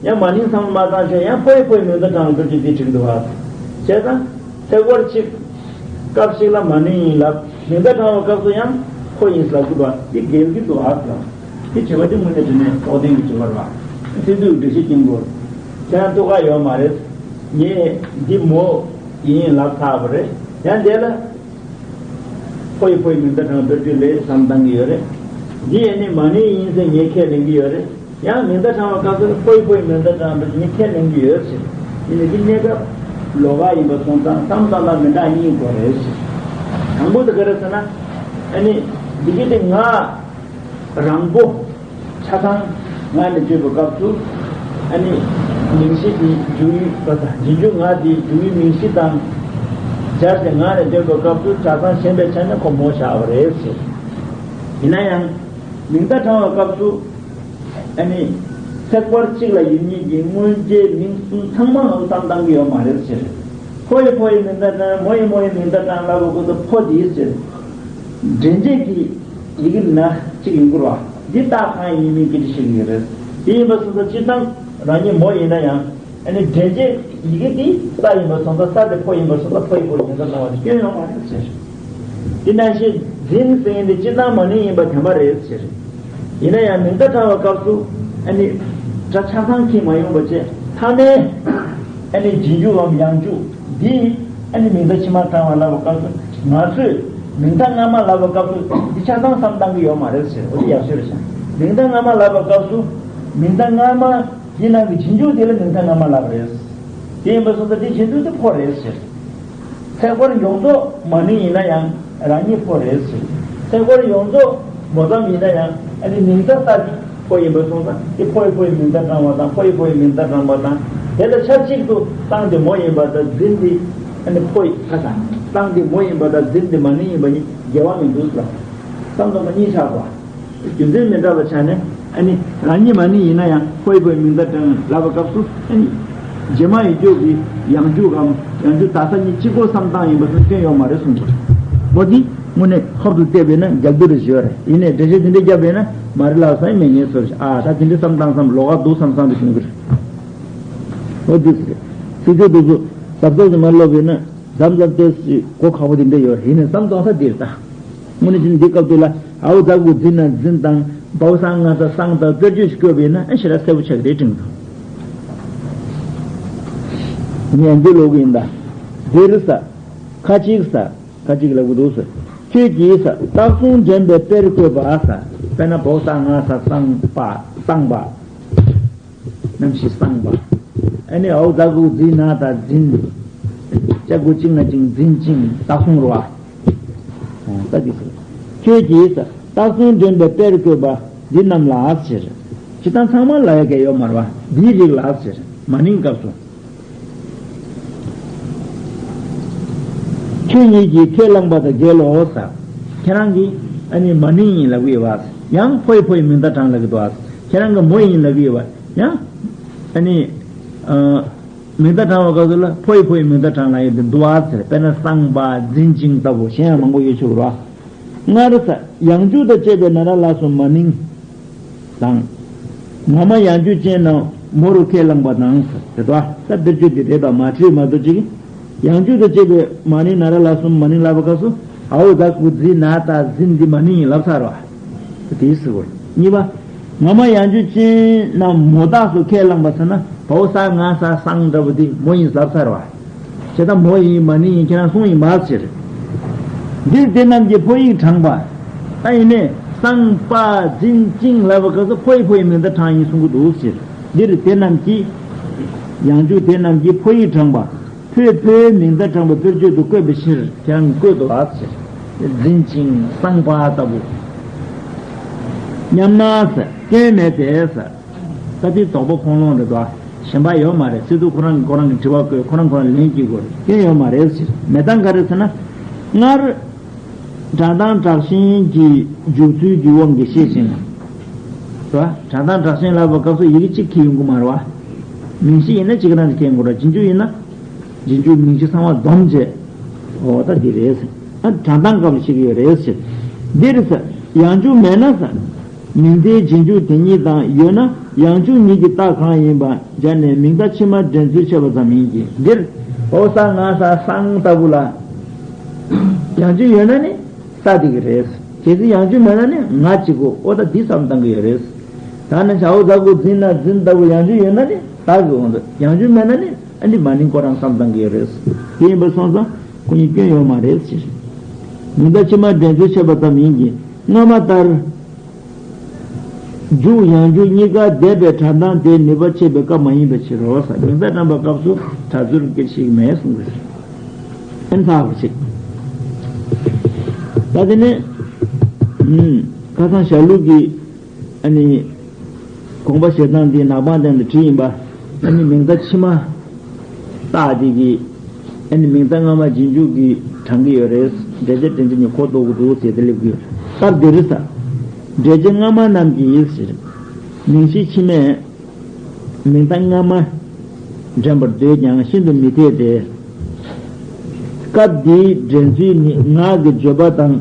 ཡང་མ་ནིང་ཚང་མ་མ་བཏང་བྱས། ཡང་ཕོ་ཡི་ཕོ་ཡི་མིང་བརྡ་དྲངས་ལ་བསྒྱུར་རྒྱུ་འདི་འགྲིག་འདུག་ཨ། བྱས་ཙང་ཚེག་བར་གཅིག་སྐབས་ཤིག་ལ་མ་ནིང་ཡིན་ལབ། མིང་བརྡ་དྲངས་པའི་སྐབས་སུ་ཡང་ཕོ་ཡིན་ལབ་དགོས་པ་འདི་འགལ་གྱི་འདུག་ཨ་ལབ། དེ་བྱེད་པ་དེ་དངོས་གནས་དྲང་གནས་རྟོགས་ལྡན་གྱི་བྱེད་པ་རེད་བ། ཚིག་སྡུད་འགྲེལ་བཤད་སྐྱོན་དགོས། ཁྱེད་རང་ཐུགས་ཁག་ཡོད་མ་རེད། ངས་འདི་མོ་ཡིན་ལབ་ཚར་བ་རེད། ཡང་དེ་ལ། ཕོ་ཡི་ཕོ་ཡི་མིང་བརྡ་དྲངས་བསྒྱུར་རྒྱུ་ལས་བསམ་བཏང་གི་ཡོད་རེད། འདི་ཡིན་ནི་མ་ནིང་ཡིན་ཟེར་ངས་ཁས་ལེན་གྱི་ཡོད་རེད། ཡང་མིང་བརྡ་དྲངས་པའི་སྐབས་སུ་ཕོ་ཡི་ཕོ་ཡི་མིང་བརྡ་དྲངས་བསྒྱུར་ངས་ཁས་ལེན་གྱི་ཡོད་ཟེར། ཡིན་ནའི་འདི་གནས་སྐབས་ལོགས་ཀ་ཡིན་པ་སོང་ཙང་བསམ་བཏང་སྟངས་མི་འདྲ་གཉིས་དགོས་རེད་ཟེར། དང་པོ་དེ་ག་རེ་ཟེར་ན། ཨ་ནི་འདི་གི་དེ་ང་རང་པོ། ཆ་ཚང་ང་ནས་བརྗོད་པའི་སྐབས་སུ། ཨ་ནི་མིང་གཞི་དེ་འཇུག་ཡུལ་རྗེས་འཇུག་ང་དེ་འཇུག་ཡུལ་མིང་གཞི་དང་སྦྱར་ཏེ་ང་ནས་འདོན་པའི་སྐབས་སུ་ཆ་ཚང་ཞེན་པའི་ཆ་ནས་ཁོ་མོ་བཞག་པ་རེད་ཟེར། ཡིན་ན་ཡང་མིང་བརྡ་དྲངས་པའི་སྐབས་སུ། ཨ་ནི་ཚེག་བར་གཅིག་ལ་ཡོད་མཁན་གྱི་སྔོན་རྗེས་མིང་གསུམ་ཚང་མ་ངོ་བསམ་བཏང་གི་ཡོད་མ་རེད་ཟེར། ཕོ་ཡི་ཕོ་ཡི་མིང་བརྡ་དྲངས། མོ་ཡི་མོ་ཡི་མིང་བརྡ་དྲངས་ལབ་པའི་སྐབས་སུ་ཕོ་དེ་ཟེར། འདྲེན་བྱེད་ཀྱི་ཡི་གེ་ན་གཅིག་ཡིན་དགོས་རེད་བ། འདི་རྟགས་གང་ཡིན་མིན་སྐད་ཆ་བཤད་ཀྱི་ཡོད་རེད། དེ་ཡིན་པ་སོང་ཙང་སྤྱིར་བཏང་རང་ཉིད་མོ་ཡིན་ན་ཡང་། ཨ་ནི་འདྲེན་བྱེད་ཡི་གེ་འདི་ས་ཡིན་པ་སོང་ཙང་ས་དེ་ཕོ་ཡིན་པ་སོང་ཙང་ཕོ་ཡི་ཕོ་ཡི་མིང་བརྡ་གནང་བ་དེ་སྐྱོན་ཡོད་མ་རེད་ཟེར། དེ་ནང་བཞིན་འཛིན་ཟེར་མཁན་དེ་སྤྱིར་བཏང་མ་ནིང་ཡིན་པ་བདེན་པ་རེད་ཟེར། ཡིན་ན་ཡང་མིང་བརྡ་དྲངས་པའི་སྐབས་སུ་ཨ་ནི་སྒྲ་ཆ་ཚང་འཁྱེར་མ་ཡོང་བ་བྱས། མཐའ་མའི་ཨ་ནི་རྗེས་འཇུག་གམ་ཡང་འཇུག་འདི་ཨ་ནི་མིང་བརྡ་ཕྱི་མ་དྲངས་པ་ལབ་པའི་སྐབས་སུ་ང་ཚོས་མིང་བརྡ་སྔ་མ་ལབ་པའི་སྐབས་སུ་འདི་ཆ་ཚང་བསམ་བཏང་གི་ཡོད་མ་རེད་ཟེར། འོ་དེ་ཡག་ཤོས་རེད་ཤག་མིང་བརྡ་སྔ་མ་ལབ་པའི་སྐབས་སུ་མིང་བརྡ་སྔ་མ་འདི་ནང་གི་རྗེས་འཇུག་དེ་ལ་མིང་བརྡ་སྔ་མ་ལབ་པ་རེད། དེ་ཡིན་པ་སོང་ཙང་དེ་རྗེས་འཇུག་དེ་ཕོ་རེད་ཟེར། ཚེག་བར་ཡོངས་རྫོགས་མ་ནིང་ཡིན་ན་ཡང་རང་ཉིད་ཕོ་རེད་ཟེར། ཚེག་བར་ཡོངས་རྫོགས་མོ་ཙམ་ཡིན་ན་ཡང་ཨ་ནི་མིང་བརྡ་ས་དེ་ཕོ་ཡིན་པ་སོང་ཙང་དེ་ཕོ་ཡི་ཕོ་ཡི་མིང་བརྡ་དྲངས་པ་དང་ཕོ་ཡི་ཕོ་ཡི་མིང་བརྡ་དྲངས་པ་དང་། དེ་ལ་ཆབས་ཅིག་ཏུ་སང་དེ་མོ་ཡིན་པ་དང་འཛིན་དེ་ཨ་ནི་ཕོ་ཡི་ཁ་དང་། སང་དེ་མོ་ཡིན་པ་དང་འཛིན་དེ་མ་ནིང་ཡིན་པ་གཉིས་འགལ་བ་མི་འདུག་ལ། བསམ་བློ་མ་གཉིས་ཆགས་པ། རྒྱུ་མཚན་མི་འདྲ་བ་ཆགས་ནས་ཨ་ནི་རང་ཉིད་མ་ནིང་ཡིན་ན་ཡང་ཕོ་ཡི་ཕོ་ཡི་མིང་བརྡ་དྲངས་ལབ་པའི་སྐབས་སུ་ཨ་ནི་རྗེས་མ་ཡིན་རྒྱུ་གི་ཡང་འཇུག་གམ་ཡང་འཇུག་ད་ས་གཉིས་གཅིག་པོ་བསམ་བཏང་ཡིན་པ་སོང་སྐྱོན་ཡོད་མ་རེད་གསུངས་པ་རེད། འོ་འདི་དངོས་གནས་ཧོབ་ཏུ་བལྟས་པས་ན་རྒྱབ་བསྡུར་རེ་ཞུ་བ་རེད། ཡིན་ནའི་འགྲེལ་བཤད་འདི་འདྲ་བརྒྱབ་པས་ན་མ་རེད་ལབ་ས་ཡིན་མེད་ངེས་སོ་རེད། ཨ་ད་དེ་འདྲ་བསམ་བཏང་བསམ་ལོགས་ཀ་འདུག་བསམ་བསམ་དུ་བྱུང་གི་རེད། འོ་འདི་ཟེར། ཚིག་ཚོད་འདུག་ཚོད་ཟབ་ཚོད་ཀྱི་མ་ཀློག་པས་ན། མཚམས་མཚམས་ཏོག་ཙམ་གོ་ཁག་པོ་དེ་འདྲ་ཡོད་རེད། ཡིན་ནའི་བསམ་གཏོང་ས་འདིར་ད། དངོས་གནས་ཅི་འདི་སྐབས་དུས་ལ་ཨའོ་ཛ་གུ་འཛིན་ན་འཛིན་དང་བའོ་ས་ང་ས་སང་དང་དཔེར་བརྗོད་ཞིག་བཀོད་པས་ན་ཨ་ཞེ་དྲག་གསལ་པོ་ཆགས་ཀྱི་རེད་དྲན་གྱི་འདུག་ངས་འདི་ཀློག་གི་ཡིན་ད། འདིར་ས། ཁ་ཅིག་ས། ཁ་ཅིག་ལ་གུ་འདུག་ས། ཁྱོད་ཀྱིས་ས་རྟགས་གསུམ་འདྲེན་པའི་དཔེར་བཀོད་པ་ས། དཔེར་ན་བའོ་ས་ང་ས་སང་པ་སང་པ། རྣམ་ཤེས་སངས་པ། ཨ་ནི་འའོ་ཛ་གུ་འཛིན་ན་ད་འཛིན། ཅ་གུ་ཅིང་ན་ཅིང་འཛིན་ཅིང་རྟགས་གསུམ་རོ། ཨ། ད་འདི་ཟེར། ཁྱོད་ཀྱིས་རྟགས་གསུམ་འདྲེན་པའི་དཔེར་བཀོད་པ་འདི་རྣམས་ལ་ཟེར། ཇི་ལྟར་ཚང་མ་ལ་ཡ་གལ་ཡོད་མ་རེད་བ། འདིའི་རིགས་ལ་ཟེར། མ་ནིང་སྐབས་སུ། ཁྱོད་ཉིད་ཀྱིས་ཁས་བླངས་པ་དང་འགལ་ལོ་ཟེར། ཁྱེད་རང་གིས་ཨ་ནི་མ་ནིང་ཡིན་ལབ་ཀྱི་ཡོད་བ། ཡང་ཕོ་ཡི་ཕོ་ཡི་མིང་བརྡ་དྲངས་ལབ་ཀྱི་འདུག་བ། ཁྱེད་རང་གིས་མོ་ཡིན་ལབ་ཀྱི་ཡོད་བ། ཡང་ཨ་ནི། ཨ། མིང་བརྡ་དྲངས་པའི་སྐབས་སུ་ལ་ཕོ་ཡི་ཕོ་ཡི་མིང་བརྡ་དྲངས་ལ་ཡོད་དེ་འདུག་ཨ་ཟེར། དཔེར་ན་སངས་པ་འཛིན་ཅིང་ལྟ་བུ་གཞན་ཡང་མང་པོ་ཡོད་ཆོག་རོ། སྔར་ས་ཡང་འཇུག་དང་བཅས་པའི་ན་ར་ལ་སོགས་མ་ནིང་དང་། ངོ་མ་ཡང་འཇུག་ཅན་རྣམས་མོ་རུ་ཁས་བླངས་པ་དང་ཟེར་དོ། ད་དཔེར་བརྗོད་འདི་རེད་པ་མ་བྲིས་མ་གཏོགས་ཅིག་ཡང་འཇུག་དང་བཅས་པའི་མ་ནིང་ན་ར་ལ་སོགས་མ་ནིང་ལབ་པའི་སྐབས་སུ་ཨའོ་ཛ་གུ་འཛིན་ན་ད་འཛིན་འདི་མ་ནིང་ཡིན་ལབ་ཚར་བ། དེ་ཟེར་བ། གཉིས་པ། ངོ་མ་ཡང་འཇུག་ཅན་རྣམས་མོ་རྟགས་སུ་ཁས་བླངས་པ་ཟེར་ན་བའོ་ས་ང་ས་སང་འདྲ་བོ་འདི་མོ་ཡིན་ཟབ་ཚར་བ། བྱས་ཙང་མོ་ཡིན་མ་ནིང་ཡིན་ཁྱེད་རང་གསུང་ཡིན་མ་ཟེར། འདིར་དེ་རྣམས་ཀྱི་ཕོ་ཡིག་དྲངས་པ། ད་ཡིན་ནས་སང་པ་འཛིན་ཅིང་ལབ་པའི་སྐབས་སུ་ཕོ་ཡི་ཕོ་ཡི་མིང་བརྡ་དྲངས་ཡིན་གསུང་གི་འདུག་ཟེར། འདིར་དེ་རྣམས་ཀྱི། ཡང་འཇུག་དེ་རྣམས་ཀྱི་ཕོ་ཡིག་དྲངས་པ། ཕོས་ཕོའི་མིང་བརྡ་དྲངས་པའི་དཔེར་བརྗོད་དུ་བཀོད་པའི་ཕྱིར་ཁྱེད་རང་གིས་བཀོད་དོ་ཨ་ཟེར། འཛིན་ཅིང་སང་པ་ལྟ་བུ། སྙམ་ན་ཟེར་སྐྱོན་མེད་དེ་ཟེར། ད་དེ་དོགས་པ་ཁུངས་ལུང་རེད་དོ། ཞེན་པ་ཡོད་མ་རེད། སྲིད་དུ་ཁོ་རང་གིས་ཁོ་རང་གི་དྲི་བ་བཀོད་ཁོ་རང་ཁོ་རང་ལན་བསྐྱི་དགོས་རེད། སྐྱོན་ཡོད་མ་རེད་ཟེར། མེད་སྟངས་ག་རེ་ཟེར་ན། སྔར། སྒྲ་གདངས་དྲག་ཞན་གྱི་འཇུག་ཚུལ་གྱི་དབང་གིས་ཤེས་ཤིང་། རེད་བ། སྒྲ་གདངས་དྲག་ཞན་ལབ་པའི་སྐབས་སུ་ཡི་གེ་གཅིག་འཁྱེར་ཡོང་གི་མ་རེད་བ། མིང་གཞི་ཡིན་ན་གཅིག་རང་གིས་འཁྱེར་དགོས་རེད། རྗེས་འཇུག་ཡིན་ན། རྗེས་འཇུག་མིང་གཞི་ཚང་མ་བསྡོམས་བྱས། འོ་ད་འདི་རེད། དྲང་གཏམ་སྐབས་ལ་བཤད་ཀྱི་ཡོད་རེད་ཟེར། འདིར་ཟེར་ཡང་འཇུག་མེད་ན་ཟེར། མིང་མཐའི་རྗེས་འཇུག་དེ་ཉིད་དང་ཡོད་ན་ཡང་འཇུག་ཉིད་ཀྱི་རྟགས་གང་ཡིན་པ་སྦྱར་ནས་མིང་མཐའ་ཕྱི་མ་འདྲེན་ཚུལ་འཆད་པ་ཙམ་ཡིན་གྱི། འདིར་འོ་ས་ང་ས་སང་ལྟ་བུ་ལ་ཡང་འཇུག་ཡོད་ན་ནི་ས་དེ་གི་རེད། གལ་སྲིད་ཡང་འཇུག་མེད་ན་ནི་ང་གཅིག་པོ་འོ་ད་འདི་བསམ་བཏང་གི་ཡོད་རེད། ད་ནི་བྱའོ་ཛ་གུ་འཛིན་ན་འཛིན་ལྟ་བུ་ཡང་འཇུག་ཡོད་ན་ནི་ད་གི་འོང་དུ་ཡང་འཇུག་མེད་ན་ནི་ཨ་ནི་མ་ནིང་ཁོ་རང་བསམ་བཏང་གི་ཡོད་རེད། དེ་ཡིན་པ་སོང་ཙང་ཁོ་གཉིས་སྐྱོན་ཡོད་མ་རེད་ཟེར། མིང་མཐའ་ཕྱི་མ་འདྲེན་ཚུལ་འཆད་པ་ཙམ་ཡིན་གྱི། སྔ་མ་ལྟར་འཇུག་ཡང་འཇུག་གཉིས་ཀ་འདས་པའི་སྒྲ་གདངས་དེ་ནུས་པ་ཆད་པའི་སྐབས་མ་ཡིན་པའི་ཕྱིར་རོ་ཟེར། མིང་མཐའ་དྲངས་པའི་སྐབས་སུ་སྒྲ་ཚུལ་སྐད་ཅིག་མེད་གསུངས་པ་རེད། ཨན་ཚ་བ་ཞིག་ད་དེ་ནས་ཁ་སང་ཞྭ་ལུག་གི་ཨ་ནི་དགོངས་པ་བཞེས་སྟངས་འདི་ནག་པང་སྟེང་དུ་བྲིས་ཡིན་པ། ཨ་ནི་མིང་མཐའ་ཕྱི་མ་རྟགས་འདི་གི་ཨ་ནི་མིང་མཐའ་སྔ་མ་རྗེས་འཇུག་གི་དྲངས་ཀྱི་ཡོད་རེད། འགྲེལ་བྱ་འདྲེན་བྱེད་གཉིས་གོ་ལྡོག་གི་འདུག་ཟེར་དེ་སླེབས་ཀྱི་ཡོད། སྐབས་འདིར་ས་འགྲེལ་བྱེད་སྔ་མ་རྣམས་ཀྱིས་ཟེར། མིང་གཞི་ཕྱི་མས་མིང་མཐའ་སྔ་མ་འདྲེན་པར་འདོད་ཀྱང་ཤིན་ཏུ་མི་འཐད་དེ། སྐབས་འདིའི་འདྲེན་ཚུལ་ནི་ངག་གི་བརྗོད་པ་དང་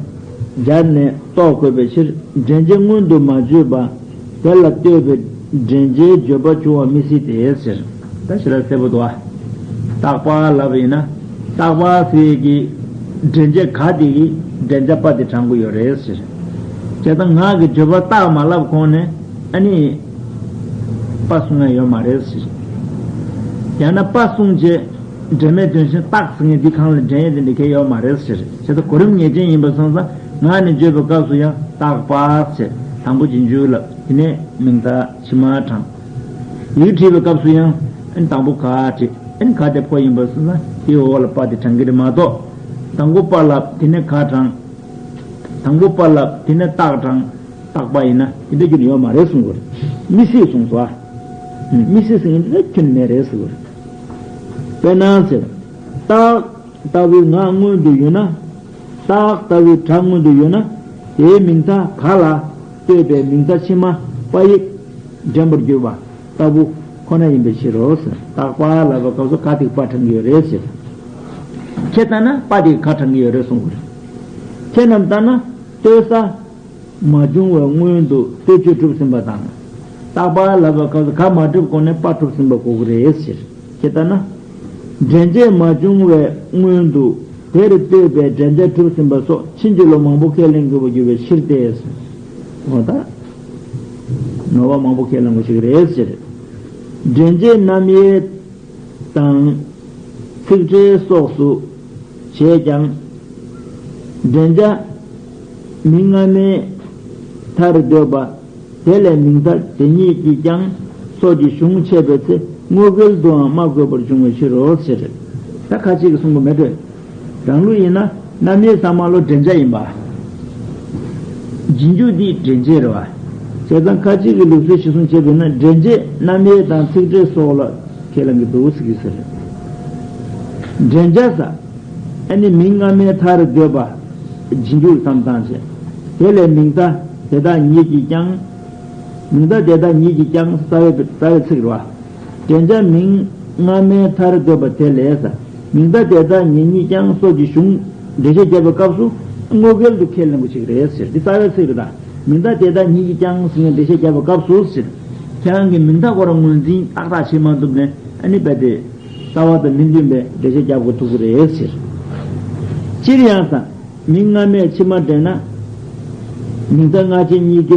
སྦྱར་ནས་རྟོགས་དགོས་པའི་ཕྱིར། འདྲེན་བྱེད་སྔོན་དུ་མ་བརྗོད་པ་དེ་ལ་ལྟོས་པའི་འདྲེན་བྱེད་བརྗོད་པ་འབྱུང་བ་མི་སྲིད་དེ་ཟེར། ད་ཞེ་དྲག་གསལ་པོ་འདུག་ཨ། རྟག་པ་ལབ་པ་ཡིན་ན་རྟག་པ་ཟེར་གྱི་འདྲེན་བྱེད་ག་དེ་གི་འདྲེན་བྱ་པ་དེ་དྲངས་ཀྱི་ཡོད་རེད་ཟེར། བྱས་ཙང་ངག་གི་བརྗོད་པ་རྟགས་མ་ལབ་གོང་ནས་ཨ་ནི་པ་གསུང་ཡ་ཡོད་མ་རེད་ཟེར། ཡང་ན་པ་གསུང་བྱས་འདྲེན་མེད་དོན་གཞན་རྟགས་ཟེར་མཁན་འདི་གང་ལ་འདྲེན་ཡས་དེ་འདྲ་གལ་ཡོད་མ་རེད་ཟེར། བྱས་ཙང་གོ་རིམ་ངེས་ཅན་ཡིན་པ་སོང་ཙང་ངག་ནས་བརྗོད་པའི་སྐབས་སུ་ཡང་རྟག་པ་ཟེར་དང་པོ་རྗེས་འཇུག་ལབ། དེ་ནས་མིང་མཐའ་ཕྱི་མ་དྲངས། ཡིག་བྲིས་པའི་སྐབས་སུ་ཡང་ཨ་ནི་དང་པོ་ག་བྲིས་ཨ་ནི་ག་དེ་ཕོ་ཡིན་པ་སོང་ཙང་དེའི་འོག་ལ་པ་དེ་དྲངས་ཀྱི་རེད་མ་གཏོགས། དང་པོ་པ་ལབ་དེ་ནས་ག་དྲངས། དང་པོ་པ་ལབ་དེ་ནས་རྟགས་དྲངས། རྟག་པ་ཡིན་ན་དེ་འདྲ་རྒྱུ་ཡོད་མ་རེད་གསུང་གི་རེད། མི་སྲིད་གསུངས་སོ། མི་སྲིད་ཟེར་མཁན་དེ་ཁྱོན་མེད་རེད་གསུང་གི་རེད། དཔེར་ན་ཟེར། རྟགས་ལྟ་བུའི་ངག་སྔོན་དུ་ཡོད་ན། རྟགས་ལྟ་བུའི་སྒྲ་སྔོན་དུ་ཡོད་ན། དེའི་མིང་མཐའ་ག་ལ་ལྟོས་པའི་མིང་མཐའ་ཕྱི་མ་པ་ཡིག་འདྲེན་པར་འགྱུར་བ་ལྟ་བུ་ཁོ་ན་ཡིན་པའི་ཕྱིར་རོ་ཟེར། རྟག་པ་ལབ་པའི་སྐབས་སུ་ག་དེ་གི་པ་དྲངས་ཀྱི་ཡོད་རེད་ཟེར། ཁྱེད་ལྟ་ན་པ་དེ་གི་ག་དྲངས་ཀྱི་ཡོད་རེད་གསུང་གི་རེད། ཁྱེད་རྣམས་ལྟ་ན་ལྟོས་ས། མ་བྱུང་བའི་སྔོན་དུ་ལྟོས་ཆོས་གྲུབ་ཟིན་པ་དང་། རྟག་པ་ལབ་པའི་སྐབས་སུ་ག་མ་གྲུབ་གོང་ནས་པ་གྲུབ་ཟིན་པ་གོ་གི་རེད་ཟེར། ཁྱེད་ལྟ་ན། འདྲེན་བྱེད་མ་བྱུང་བའི་སྔོན་དུ་དེར་ལྟོས་པའི་འདྲེན་བྱ་གྲུབ་ཟིན་པ་སོགས་ཕྱིན་ཅི་ལོག་མང་པོ་ཁས་ལེན་དགོས་པར་འགྱུར་བའི་ཕྱིར་ཏེ། འོ་ད། ནོར་བ་མང་པོ་ཁས་ལེན་དགོས་ཞིག་རེད་ཟེར། འདྲེན་བྱེད་རྣམ་དབྱེ་དང་། ཚིག་ཕྲད་སོགས་སུ་བྱས་ཀྱང་། འདྲེན་བྱ་མིང་སྔ་མའི་མཐར་འདོད་པ་དེ་ལས་མིང་མཐའ་དེ་ཉིད་ཀྱིས་ཀྱང་སོགས་ཀྱི་གཞུང་འཆད་པའི་ཚེ་དངོས་འགལ་དུའང་སྨྲ་དགོས་པར་འབྱུང་བའི་ཕྱིར་རོ་ཟེར། ད་ཁ་ཅིག་གིས་གསུང་གི་མེད་འགྲོ། རང་ལུགས་ཡིན་ན་རྣམ་དབྱེ་ཚང་མ་ལོ་འདྲེན་བྱ་ཡིན་པ། རྗེས་འཇུག་འདི་འདྲེན་བྱེད་རེད་བ། བྱས་ཙང་ཁ་ཅིག་གི་ལུགས་སྲོལ་གཞིར་བཟུང་བྱས་པ་ཡིན་ན་འདྲེན་བྱེད་རྣམ་དབྱེ་དང་ཚིག་ཕྲད་སོགས་ལ་ཁས་ལེན་གྱི་འདུག་ཟེར་གྱི་ཟེར། འདྲེན་བྱ་ས། ཨ་ནི་མིང་སྔ་མའི་མཐར་འདོད་པ། རྗེས་འཇུག་བསམ་བཏང་བྱས། དེ་ལས་མིང་མཐའ་དེ་དག་ཉིད་ཀྱིས་ཀྱང་། མིང་མཐའ་དེ་དག་ཉིད་ཀྱིས་ཀྱང་རྩ་བའི་རྩ་བའི་ཚིག་རེད་བ། འདྲེན་བྱ་མིང་སྔ་མའི་མཐར་འདོད་པ་དེ་ལས་ས། མིང་མཐའ་དེ་དག་ཉིད་ཉིད་ཀྱང་སོགས་ཀྱི་གཞུང་འགྲེལ་བཤད་བརྒྱབ་པའི་སྐབས་སུ་དངོས་འགལ་དུ་ཁས་ལེན་དགོས་ཅིག་རེད་ཟེར། འདི་རྩ་བའི་ཚིག་རེད་ད། མིང་མཐའ་དེ་དག་ཉིད་ཀྱིས་ཀྱང་ཟེར་ནས་འགྲེལ་བཤད་བརྒྱབ་པའི་སྐབས་སུ་ཟེར། ཁྱེད་རང་གིས་མིང་མཐའ་ཁོ་རང་ངོས་འཛིན་ཏག་ཏག་བྱེད་མ་ཐུབ་ནས་ཨ་ནི་རྦད་དེ། རྩ་བ་དང་མི་མཐུན་པའི་འགྲེལ་བཤད་རྒྱབ་དགོས་ཐུག་གི་རེད་ཟེར། སྤྱིར་ཡང་ས། མིང་སྔ་མས་ཕྱི་མ་འདྲེན་ན། མིང་མཐའ་སྔ་ཕྱི་གཉིས་ཀས་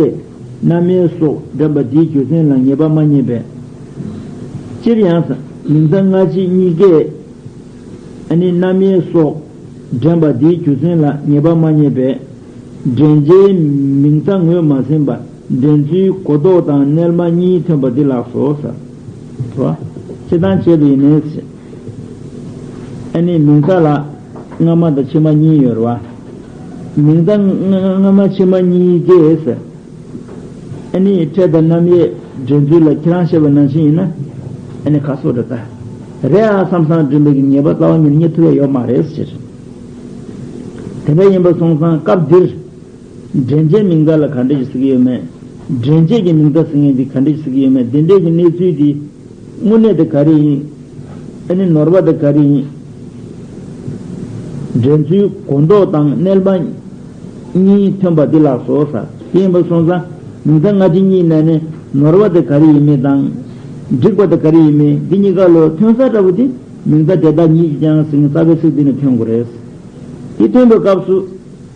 རྣམ་དབྱེ་སོགས་འདྲེན་པ་འདིའི་རྒྱུ་མཚན་ལ་ངེས་པ་མ་རྙེད་པས། སྤྱིར་ཡང་ས། མིང་མཐའ་སྔ་ཕྱི་གཉིས་ཀས་ཨ་ནི་རྣམ་དབྱེ་སོགས་འདྲེན་པ་འདིའི་རྒྱུ་མཚན་ལ་ངེས་པ་མ་རྙེད་པས། འདྲེན་བྱའི་མིང་མཐའ་ངོས་མ་ཟིན་པ་འདྲེན་ཚུལ་གོ་ལྡོག་དང་རྣལ་མ་གཉིས་ཐོན་པ་འདི་ལགས་སོ་ཟེར། རེད་བ། སྤྱིར་བཏང་བྱས་པ་ཡིན་ནའི་ཟེར། ཨ་ནི་མིང་མཐའ་ལ་སྔ་མ་དང་ཕྱི་མ་གཉིས་ཡོད་རེད་བ། མིང་མཐའ་སྔ་མ་ཕྱི་མ་གཉིས་ཀས་ཟེར། ཨ་ནི་ཕྲད་དང་རྣམ་དབྱེ་འདྲེན་ཚུལ་ལ་ཁྱེད་རང་བཤད་པ་ནང་བཞིན་ཡིན་ན། ཨ་ནི་ཁ་སོ་འདྲ་ལྟ། རེད་ཨ་བསམ་བསམ་འདྲེན་པའི་ངེས་པ་རྩ་བ་ཉིད་ནས་རྙེད་ཐུབ་ཡ་ཡོད་མ་རེད་ཟེར། དེ་འདྲ་ཡིན་པ་སོང་ཙང་སྐབས་འདིར། འདྲེན་བྱེད་མིང་མཐའ་ལ་ག་འདྲ་ཞིག་ཟེར་གྱི་ཡོད་མེད། འདྲེན་བྱེད་ཀྱི་མིང་མཐའ་ཟེར་མཁན་འདི་ག་འདྲ་ཞིག་ཟེར་གྱི་ཡོད་མེད། འདི་འདྲའི་གི་གནས་ཚུལ་འདི་དངོས་གནས་དེ་ག་རེ་ཡིན། ཨ་ནི་ནོར་བ་དེ་ག་རེ་ཡིན། འགྲན་ཚུལ་གོ་ལྡོག་དང་རྣལ་མ་གཉིས་ཐོན་པ་འདི་ལགས་སོ་ཟེར། དེ་ཡིན་པ་སོང་ཙང་མིང་མཐའ་སྔ་ཕྱི་གཉིས་ནང་ནས་ནོར་བ་དེ་ག་རེ་ཡིན་མིན་དང་། འགྲིག་པ་དེ་ག་རེ་ཡིན་མིན་འདི་གཉིས་ཀ་ལོ་ཐོན་ས་འདྲ་པོ་དེ་མིང་མཐའ་དེ་དག་ཉིད་ཀྱིས་ཀྱང་ཟེར་མཁན་རྩ་བའི་ཚིག་འདི་ནས་ཐོན་དགོས་རེད། དེ་ཐོན་པའི་སྐབས་སུ་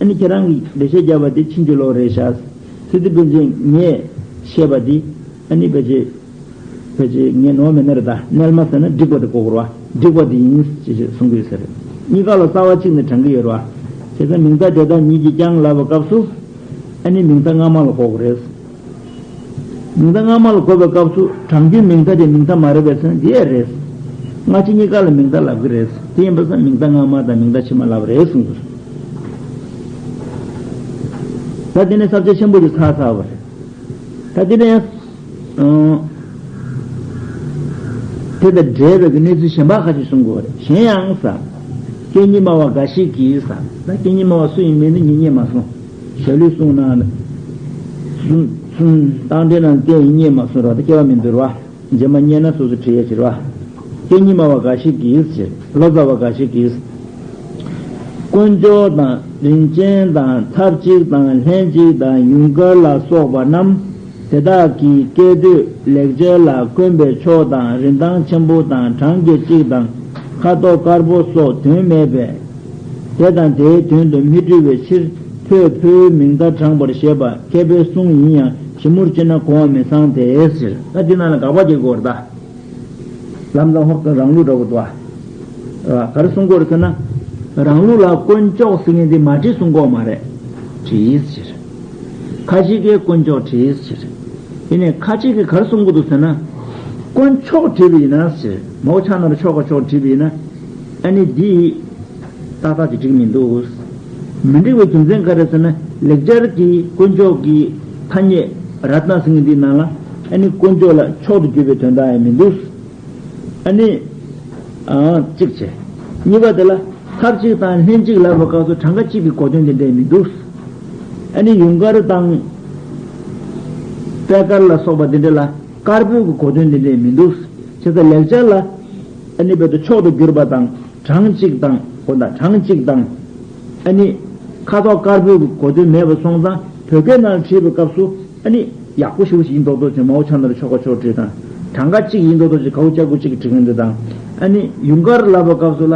ཨ་ནི་ཁྱེད་རང་གིས་འགྲེལ་བཤད་བརྒྱབ་པ་དེ་ཕྱིན་ཅི་ལོག་རེད་ཤག་ཟེར་དུས་ཕལ་ཆེར་ངས་བཤད་པ་འདི་ཨ་ནི་ཕལ་ཆེར། ཕལ་ཆེར་ངས་ནོར་མེད་ན་རེད་ད། རྣལ་མ་ཟེར་ན་འགྲིག་པ་དེ་གོ་དགོས་རེད་བ། འགྲིག་པ་དེ་ཡིན་ཅེས་གསུང་གི་ཡོད་ས་རེད། གཉིས་ཀ་ལ་རྩ་བ་གཅིག་ནས་དྲང་གི་ཡོད་རེད་བ། བྱས་ཙང་མིང་མཐའ་དེ་དག་ཉིད་ཀྱིས་ཀྱང་ལབ་པའི་སྐབས་སུ། ཨ་ནི་མིང་མཐའ་སྔ་མ་ལ་གོ་དགོས་རེད། མིང་མཐའ་སྔ་མ་ལ་གོ་བའི་སྐབས་སུ་དྲང་རྒྱུའི་མིང་མཐའ་དེ་མིང་མཐའ་མ་རེད་པས་ཟེར་ན་འདི་ཡང་རེད། སྔ་ཕྱི་གཉིས་ཀ་ལ་མིང་མཐའ་ལབ་ཀྱི་རེད། དེ་ཡིན་པ་ཙང་མིང་མཐའ་སྔ་མ་དང་མིང་མཐའ་ཕྱི་མ་ལབ་རེད་གསུངས་འདུག་ད་དེ་ནས་ས་བཅད་ཆེན་པོ་ཞིག་ཚར་ཚར་བ་རེད། ད་དེ་ནས། ཨང་། དེ་དང་འབྲེལ་བའི་གནས་ཚུལ་གཞན་པ་ཁ་ཅིག་གསུང་དགོས་རེད། གཞན་ཡང་ཟེར། སྐད་གཉིས་སྨྲ་བ་འགའ་ཞིག་གིས་ཟེར། ད་སྐད་གཉིས་སྨྲ་བ་སུ་ཡིན་མིན་དེ་ངས་རྙེད་མ་སོང་། ཞྭ་ལུའི་གསུང་ནང་། གསུང་གསུང་བཏང་འདྲེན་ནང་བལྟས་ཡིན་རྙེད་མ་སོང་ར། ད་སྐྱེ་བ་མི་འདུག་ར། རྗེས་མ་རྙེད་ན་སོ་སོ་བྲིས་ཡས་ཕྱིར་བ། སྐད་གཉིས་སྨྲ་བ་འགའ་ཞིག་གིས་ཟེར། ལོ་ཙཱ་བ་འགའ་ཞིག་གིས། དཀོན་མཆོག་དང་རིན་ཆེན་དང་ཐབས་གཅིག་དང་ལྷན་ཅིག་དང་ཡུངས་ཀར་ལ་སོགས་པ་རྣམས་དེ་དག་གི་སྐད་དོད་ལེགས་སྦྱར་ལ་དཀོན་པའི་མཆོག་དང་རིན་ཐང་ཆེན་པོ་དང་གྲངས་ཀྱི་གཅིག་དང་ཁ་དོག་དཀར་པོ་སོགས་དོན་མེད་པས། དེ་དང་དེའི་དོན་དུ་མི་འཁྲུལ་བའི་ཕྱིར་ཐོས་པོའི་མིང་མཐའ་དྲངས་པར་བཞེད་པ་མཁས་པའི་གསུང་ཡིན་ཡང་ཞིབ་མོར་དཔྱད་ན་གོ་བ་མི་ཚང་སྟེ་ཟེར། ད་འདི་ནང་ལ་དགག་པ་རྒྱག་དགོས་རེད་ད། ལམ་སང་ཧོབ་ཏེ་རང་ལུགས་འདྲ་བོ་འདུག་ཨ། ག་རེ་གསུང་གི་ཡོད་རེད་ཟེར་ན། རང་ལུགས་ལ་དཀོན་མཆོག་ཟེར་མཁན་དེ་མ་བྲིས་གསུང་གི་ཡོད་མ་རེད། བྲིས་ཟེར། ཁ་ཅིག་གིས་དཀོན་མཆོག་བྲིས་ཟེར། ཡིན་ནའི་ཁ་ཅིག་གིས་ག་རེ་གསུང་གི་འདུག་ཟེར་ན། དཀོན་མཆོག་བྲིས་པ་ཡིན་ན་ཟེར། མའོ་ཆ་ན་རོ་ཆོ་ག་ཆོག་བྲིས་པ་ཡིན་ན། ཨ་ནི་འདི། ཏག་ཏག་ཅིག་འགྲིག་མི་འདུག་མི་འགྲིག་པའི་རྒྱུ་མཚན་ག་རེ་ཟེར་ན། ལེགས་སྦྱར་གྱི་དཀོན་མཆོག་གི་ཐ་སྙད་རཏྣ་ཟེར་མཁན་འདིའི་ནང་ལ་ཨ་ནི་དཀོན་མཆོག་ལ་མཆོག་ཏུ་གྱུར་པའི་དོན་དག་ཡང་མི་འདུག་ཨ་ནི། ཨང་གཅིག་བྱས། གཉིས་པ་དེ་ལ་ཐབས་གཅིག་དང་ལྷན་ཅིག་ལབ་པའི་སྐབས་སུ་གྲངས་ཀ་གཅིག་གི་གོ་དོན་དེ་འདྲ་མི་འདུག་ཨ་ནི་ཡུངས་ཀར་དང་པད་དཀར་ལ་སོགས་པ་དེ་འདྲ་ལ་དཀར་པོའི་གི་གོ་དོན་དེ་འདྲ་མི་འདུག་བྱས་ཙང་ལེགས་སྦྱར་ལ་ཨ་ནི་བོད་དུ་མཆོག་ཏུ་གྱུར་པ་དང་། གྲངས་གཅིག་དང་། གོ་ད་གྲངས་གཅིག་དང་། ཨ་ནི། ཁ་དོག་དཀར་པོའི་གོ་དོན་མེད་པ་སོང་ཙང་བོད་སྐད་ནང་བྲིས་པའི་སྐབས་སུ་ཨ་ནི་ཡག་པོ་ཞེ་པོ་ཞིག་ཡིན་མདོག་མདོག་བྱས། མའོ་ཆ་ན་རོ་ཆོ་ག་ཆོག་བྲིས་དང་། གྲངས་ཀ་གཅིག་ཡིན་མདོག་མདོག་བྱས། གའུ་ཅ་གུ་གཅིག་བྲིས་མཁན་འདི་དང་། ཨ་ནི་ཡུངས་ཀར་ལབ་པའི་སྐབས་སུ་ལ།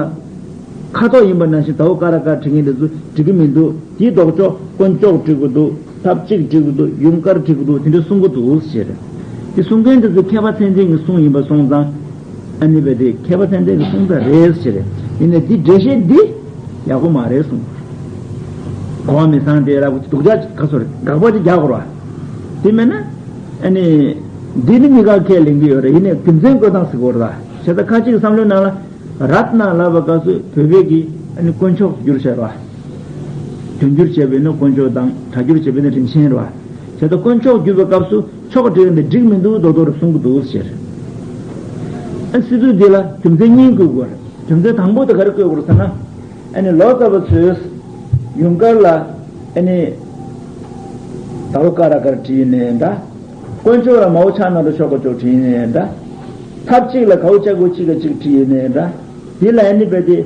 ཁ་དོག་ཡིན་པ་ནང་བཞིན་དའོ་ཀ་ར་ཀ་བྲིས་མཁན་འདི་ཚོ་འགྲིག་གི་མི་འདུག་དེའི་ལྡོག་ཕྱོགས་དཀོན་མཆོག་བྲིས་དགོས་འདུག་ཐབས་གཅིག་བྲིས་དགོས་འདུག་ཡུངས་ཀར་བྲིས་དགོས་འདུག་དེ་འདྲ་གསུང་གི་འདུག་ཟེར། དེ་གསུང་མཁན་དེ་ཚོ་མཁས་པ་མཚན་ལྡན་གྱི་གསུང་ཡིན་པ་སོང་ཙང་། ཨ་ནི་བས་དེ་མཁས་པ་མཚན་ལྡན་གྱི་གསུང་ད་རེད་ཟེར། ཡིན་ནའི་འདི་འགྲེལ་བཤད་འདི་ཡག་པོ་མ་རེད་གསུངས། གོ་བ་མི་ཚང་དེ་ར་སྡུག་ཅག་ག་ཚོད་དགག་པ་ཅིག་རྒྱག་དགོས་ར། དེ་མེད་ན། ཨ་ནི། འདི་ནི་གཉིས་ཀ་ཁས་ལེན་གྱི་ཡོད་རེད། ཡིན་ནའི་རྒྱུ་མཚན་བཀོད་སྟངས་ཟེར་དགོས་རེད་ད། བྱས་ཙང་ཁ་ཅིག་བསམ་བློའི་ནང་ལ། རཏྣ་ལབ་པ་སྐབས་སུ་བོད་སྐད་ཀྱི་ཨ་ནི་དཀོན་མཆོག་བསྒྱུར་བྱས་ར། དོན་བསྒྱུར་བྱས་པས་ན་དཀོན་མཆོག་དང་སྒྲ་བསྒྱུར་བྱས་པས་ན་རིན་ཆེན་རེད་བ། བྱས་ཙང་དཀོན་མཆོག་བསྒྱུར་བའི་སྐབས་སུ་མཆོག་བྲིས་ཡོང་དེ་འགྲིག་མི་འདུག་མདོག་མདོག་རེ་གསུང་གི་འདུག་ཟེར། ཨ་སྲིད་ཚུལ་འདི་ལ་རྒྱུ་མཚན་གཉིས་བཀོད་དགོས་རེད། རྒྱུ་མཚན་དང་པོ་དེ་ག་རེ་བཀོད་དགོས་རེད་ཟེར་ན། ཨ་ནི་ལོ་ཙཱ་བ་ཚོས་ཡུངས་ཀར་ལ་ཨ་ནི་དའོ་ཀ་ར་ཀར་བྲིས་ནས་འདྲ། དཀོན་མཆོག་ལ་མའོ་ཆ་ན་རོ་ཆོ་ག་ཆོག་བྲིས་ནས་འདྲ། ཐབས་གཅིག་ལ་གའུ་ཅ་གུ་གཅིག་ག་གཅིག་བྲིས་ནས་འདྲ། དེ་ལ་ཨ་ནི་བས་དེ།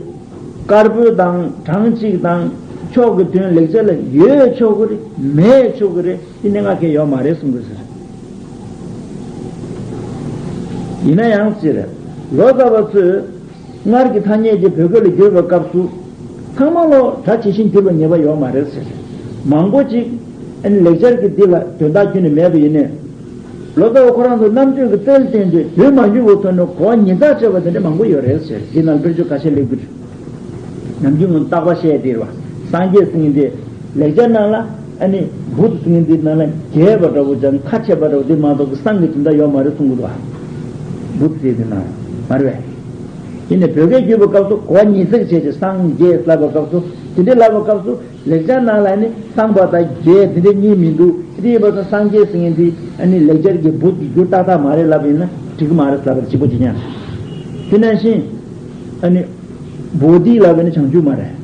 དཀར་པོ་དང་གྲངས་གཅིག་དང་མཆོག་གི་དོན་ལེགས་སྦྱར་ལ་ཡོད་ཆོག་གི་རེད། མེད་ཆོག་གི་རེད། དེ་གནད་འགག་གང་ཡང་ཡོད་མ་རེད་གསུང་གི་ཟེར། ཡིན་ན་ཡང་ཟེར། ལོ་ཙཱ་བ་ཚོས་སྔར་གྱི་ཐ་སྙད་ཀྱི་བོད་སྐད་ལ་བསྒྱུར་བའི་སྐབས་སུ། ཚང་མ་ལོ་སྒྲ་ཇི་བཞིན་བསྒྱུར་བ་ངེས་པ་ཡོད་མ་རེད་ཟེར། མང་པོ་ཅིག་ཨ་ནི་ལེགས་སྦྱར་གྱི་འདི་ལ་དོན་དག་ཁྱོན་ནས་མེད་པ་ཡིན་ནའི། ལོ་ཙཱ་བ་ཁོ་རང་ཚོ་རྣམ་དཔྱོད་ཀྱི་རྩལ་བཏོན་ཏེ་དོན་མ་འགྱུར་བའི་ཐོག་ནས་གོ་བ་ཉིས་བརྡེག་བྱས་པ་དེ་འདྲ་མང་པོ་ཡོད་རེད་ཟེར། འདི་ནང་དཔེར་བརྗོད་ཁ་ཤས་སླེབས་ཀྱི་རེད། ནམ་རྒྱུན་ངོ་རྟག་པར་བཤད་དེ་རེད་བ། སངས་རྒྱས་ཟེར་མཁན་དེ་ལེགས་སྦྱར་ནང་ལ་ཨ་ནི་བུདྡྷ་ཟེར་མཁན་དེ་ནང་ལ་རྒྱས་པ་འདྲ་བོ་ཅང་ཁ་ཕྱེ་བ་འདྲ་བོ་དེ་མ་གཏོགས་ཀྱི་སངས་ཀྱི་དོན་དག་ཡོད་མ་རེད་གསུང་གི་འདུག་བ། བུདྡྷ་ཟེར་དེ་ནང་མ་རེད་བས། ཡིན་ནའི་བོད་སྐད་བསྒྱུར་བའི་སྐབས་སུ་གོ་བ་ཉིས་བརྡེག་བྱས་ཏེ་སངས་རྒྱས་ལབ་པའི་སྐབས་སུ་དེ་འདྲའི་ལབ་པའི་སྐབས་སུ། ལེགས་སྦྱར་ནང་ལ་ནི་སངས་པ་དང་རྒྱས་དེ་འདྲ་གཉིས་མི་འདུག་དེ་ཡིན་པ་སོང་སངས་རྒྱས་ཟེར་མཁན་དེ་ཨ་ནི་ལེགས་སྦྱར་གྱི་བུདྡྷ་གྱི་འགྱུར་ཏག་ཏག་མ་རེད་ལབ་ཡིན་ན་འགྲིག་གི་མ་རེད་ལབ་པ་གཅིག་པ་གཅིག་རྐྱང་། དེ་ནང་བཞིན་ཨ་ནི་བོ་དྷི་ལབ་པ་ནི་བྱང་ཆུབ་མ་རེད།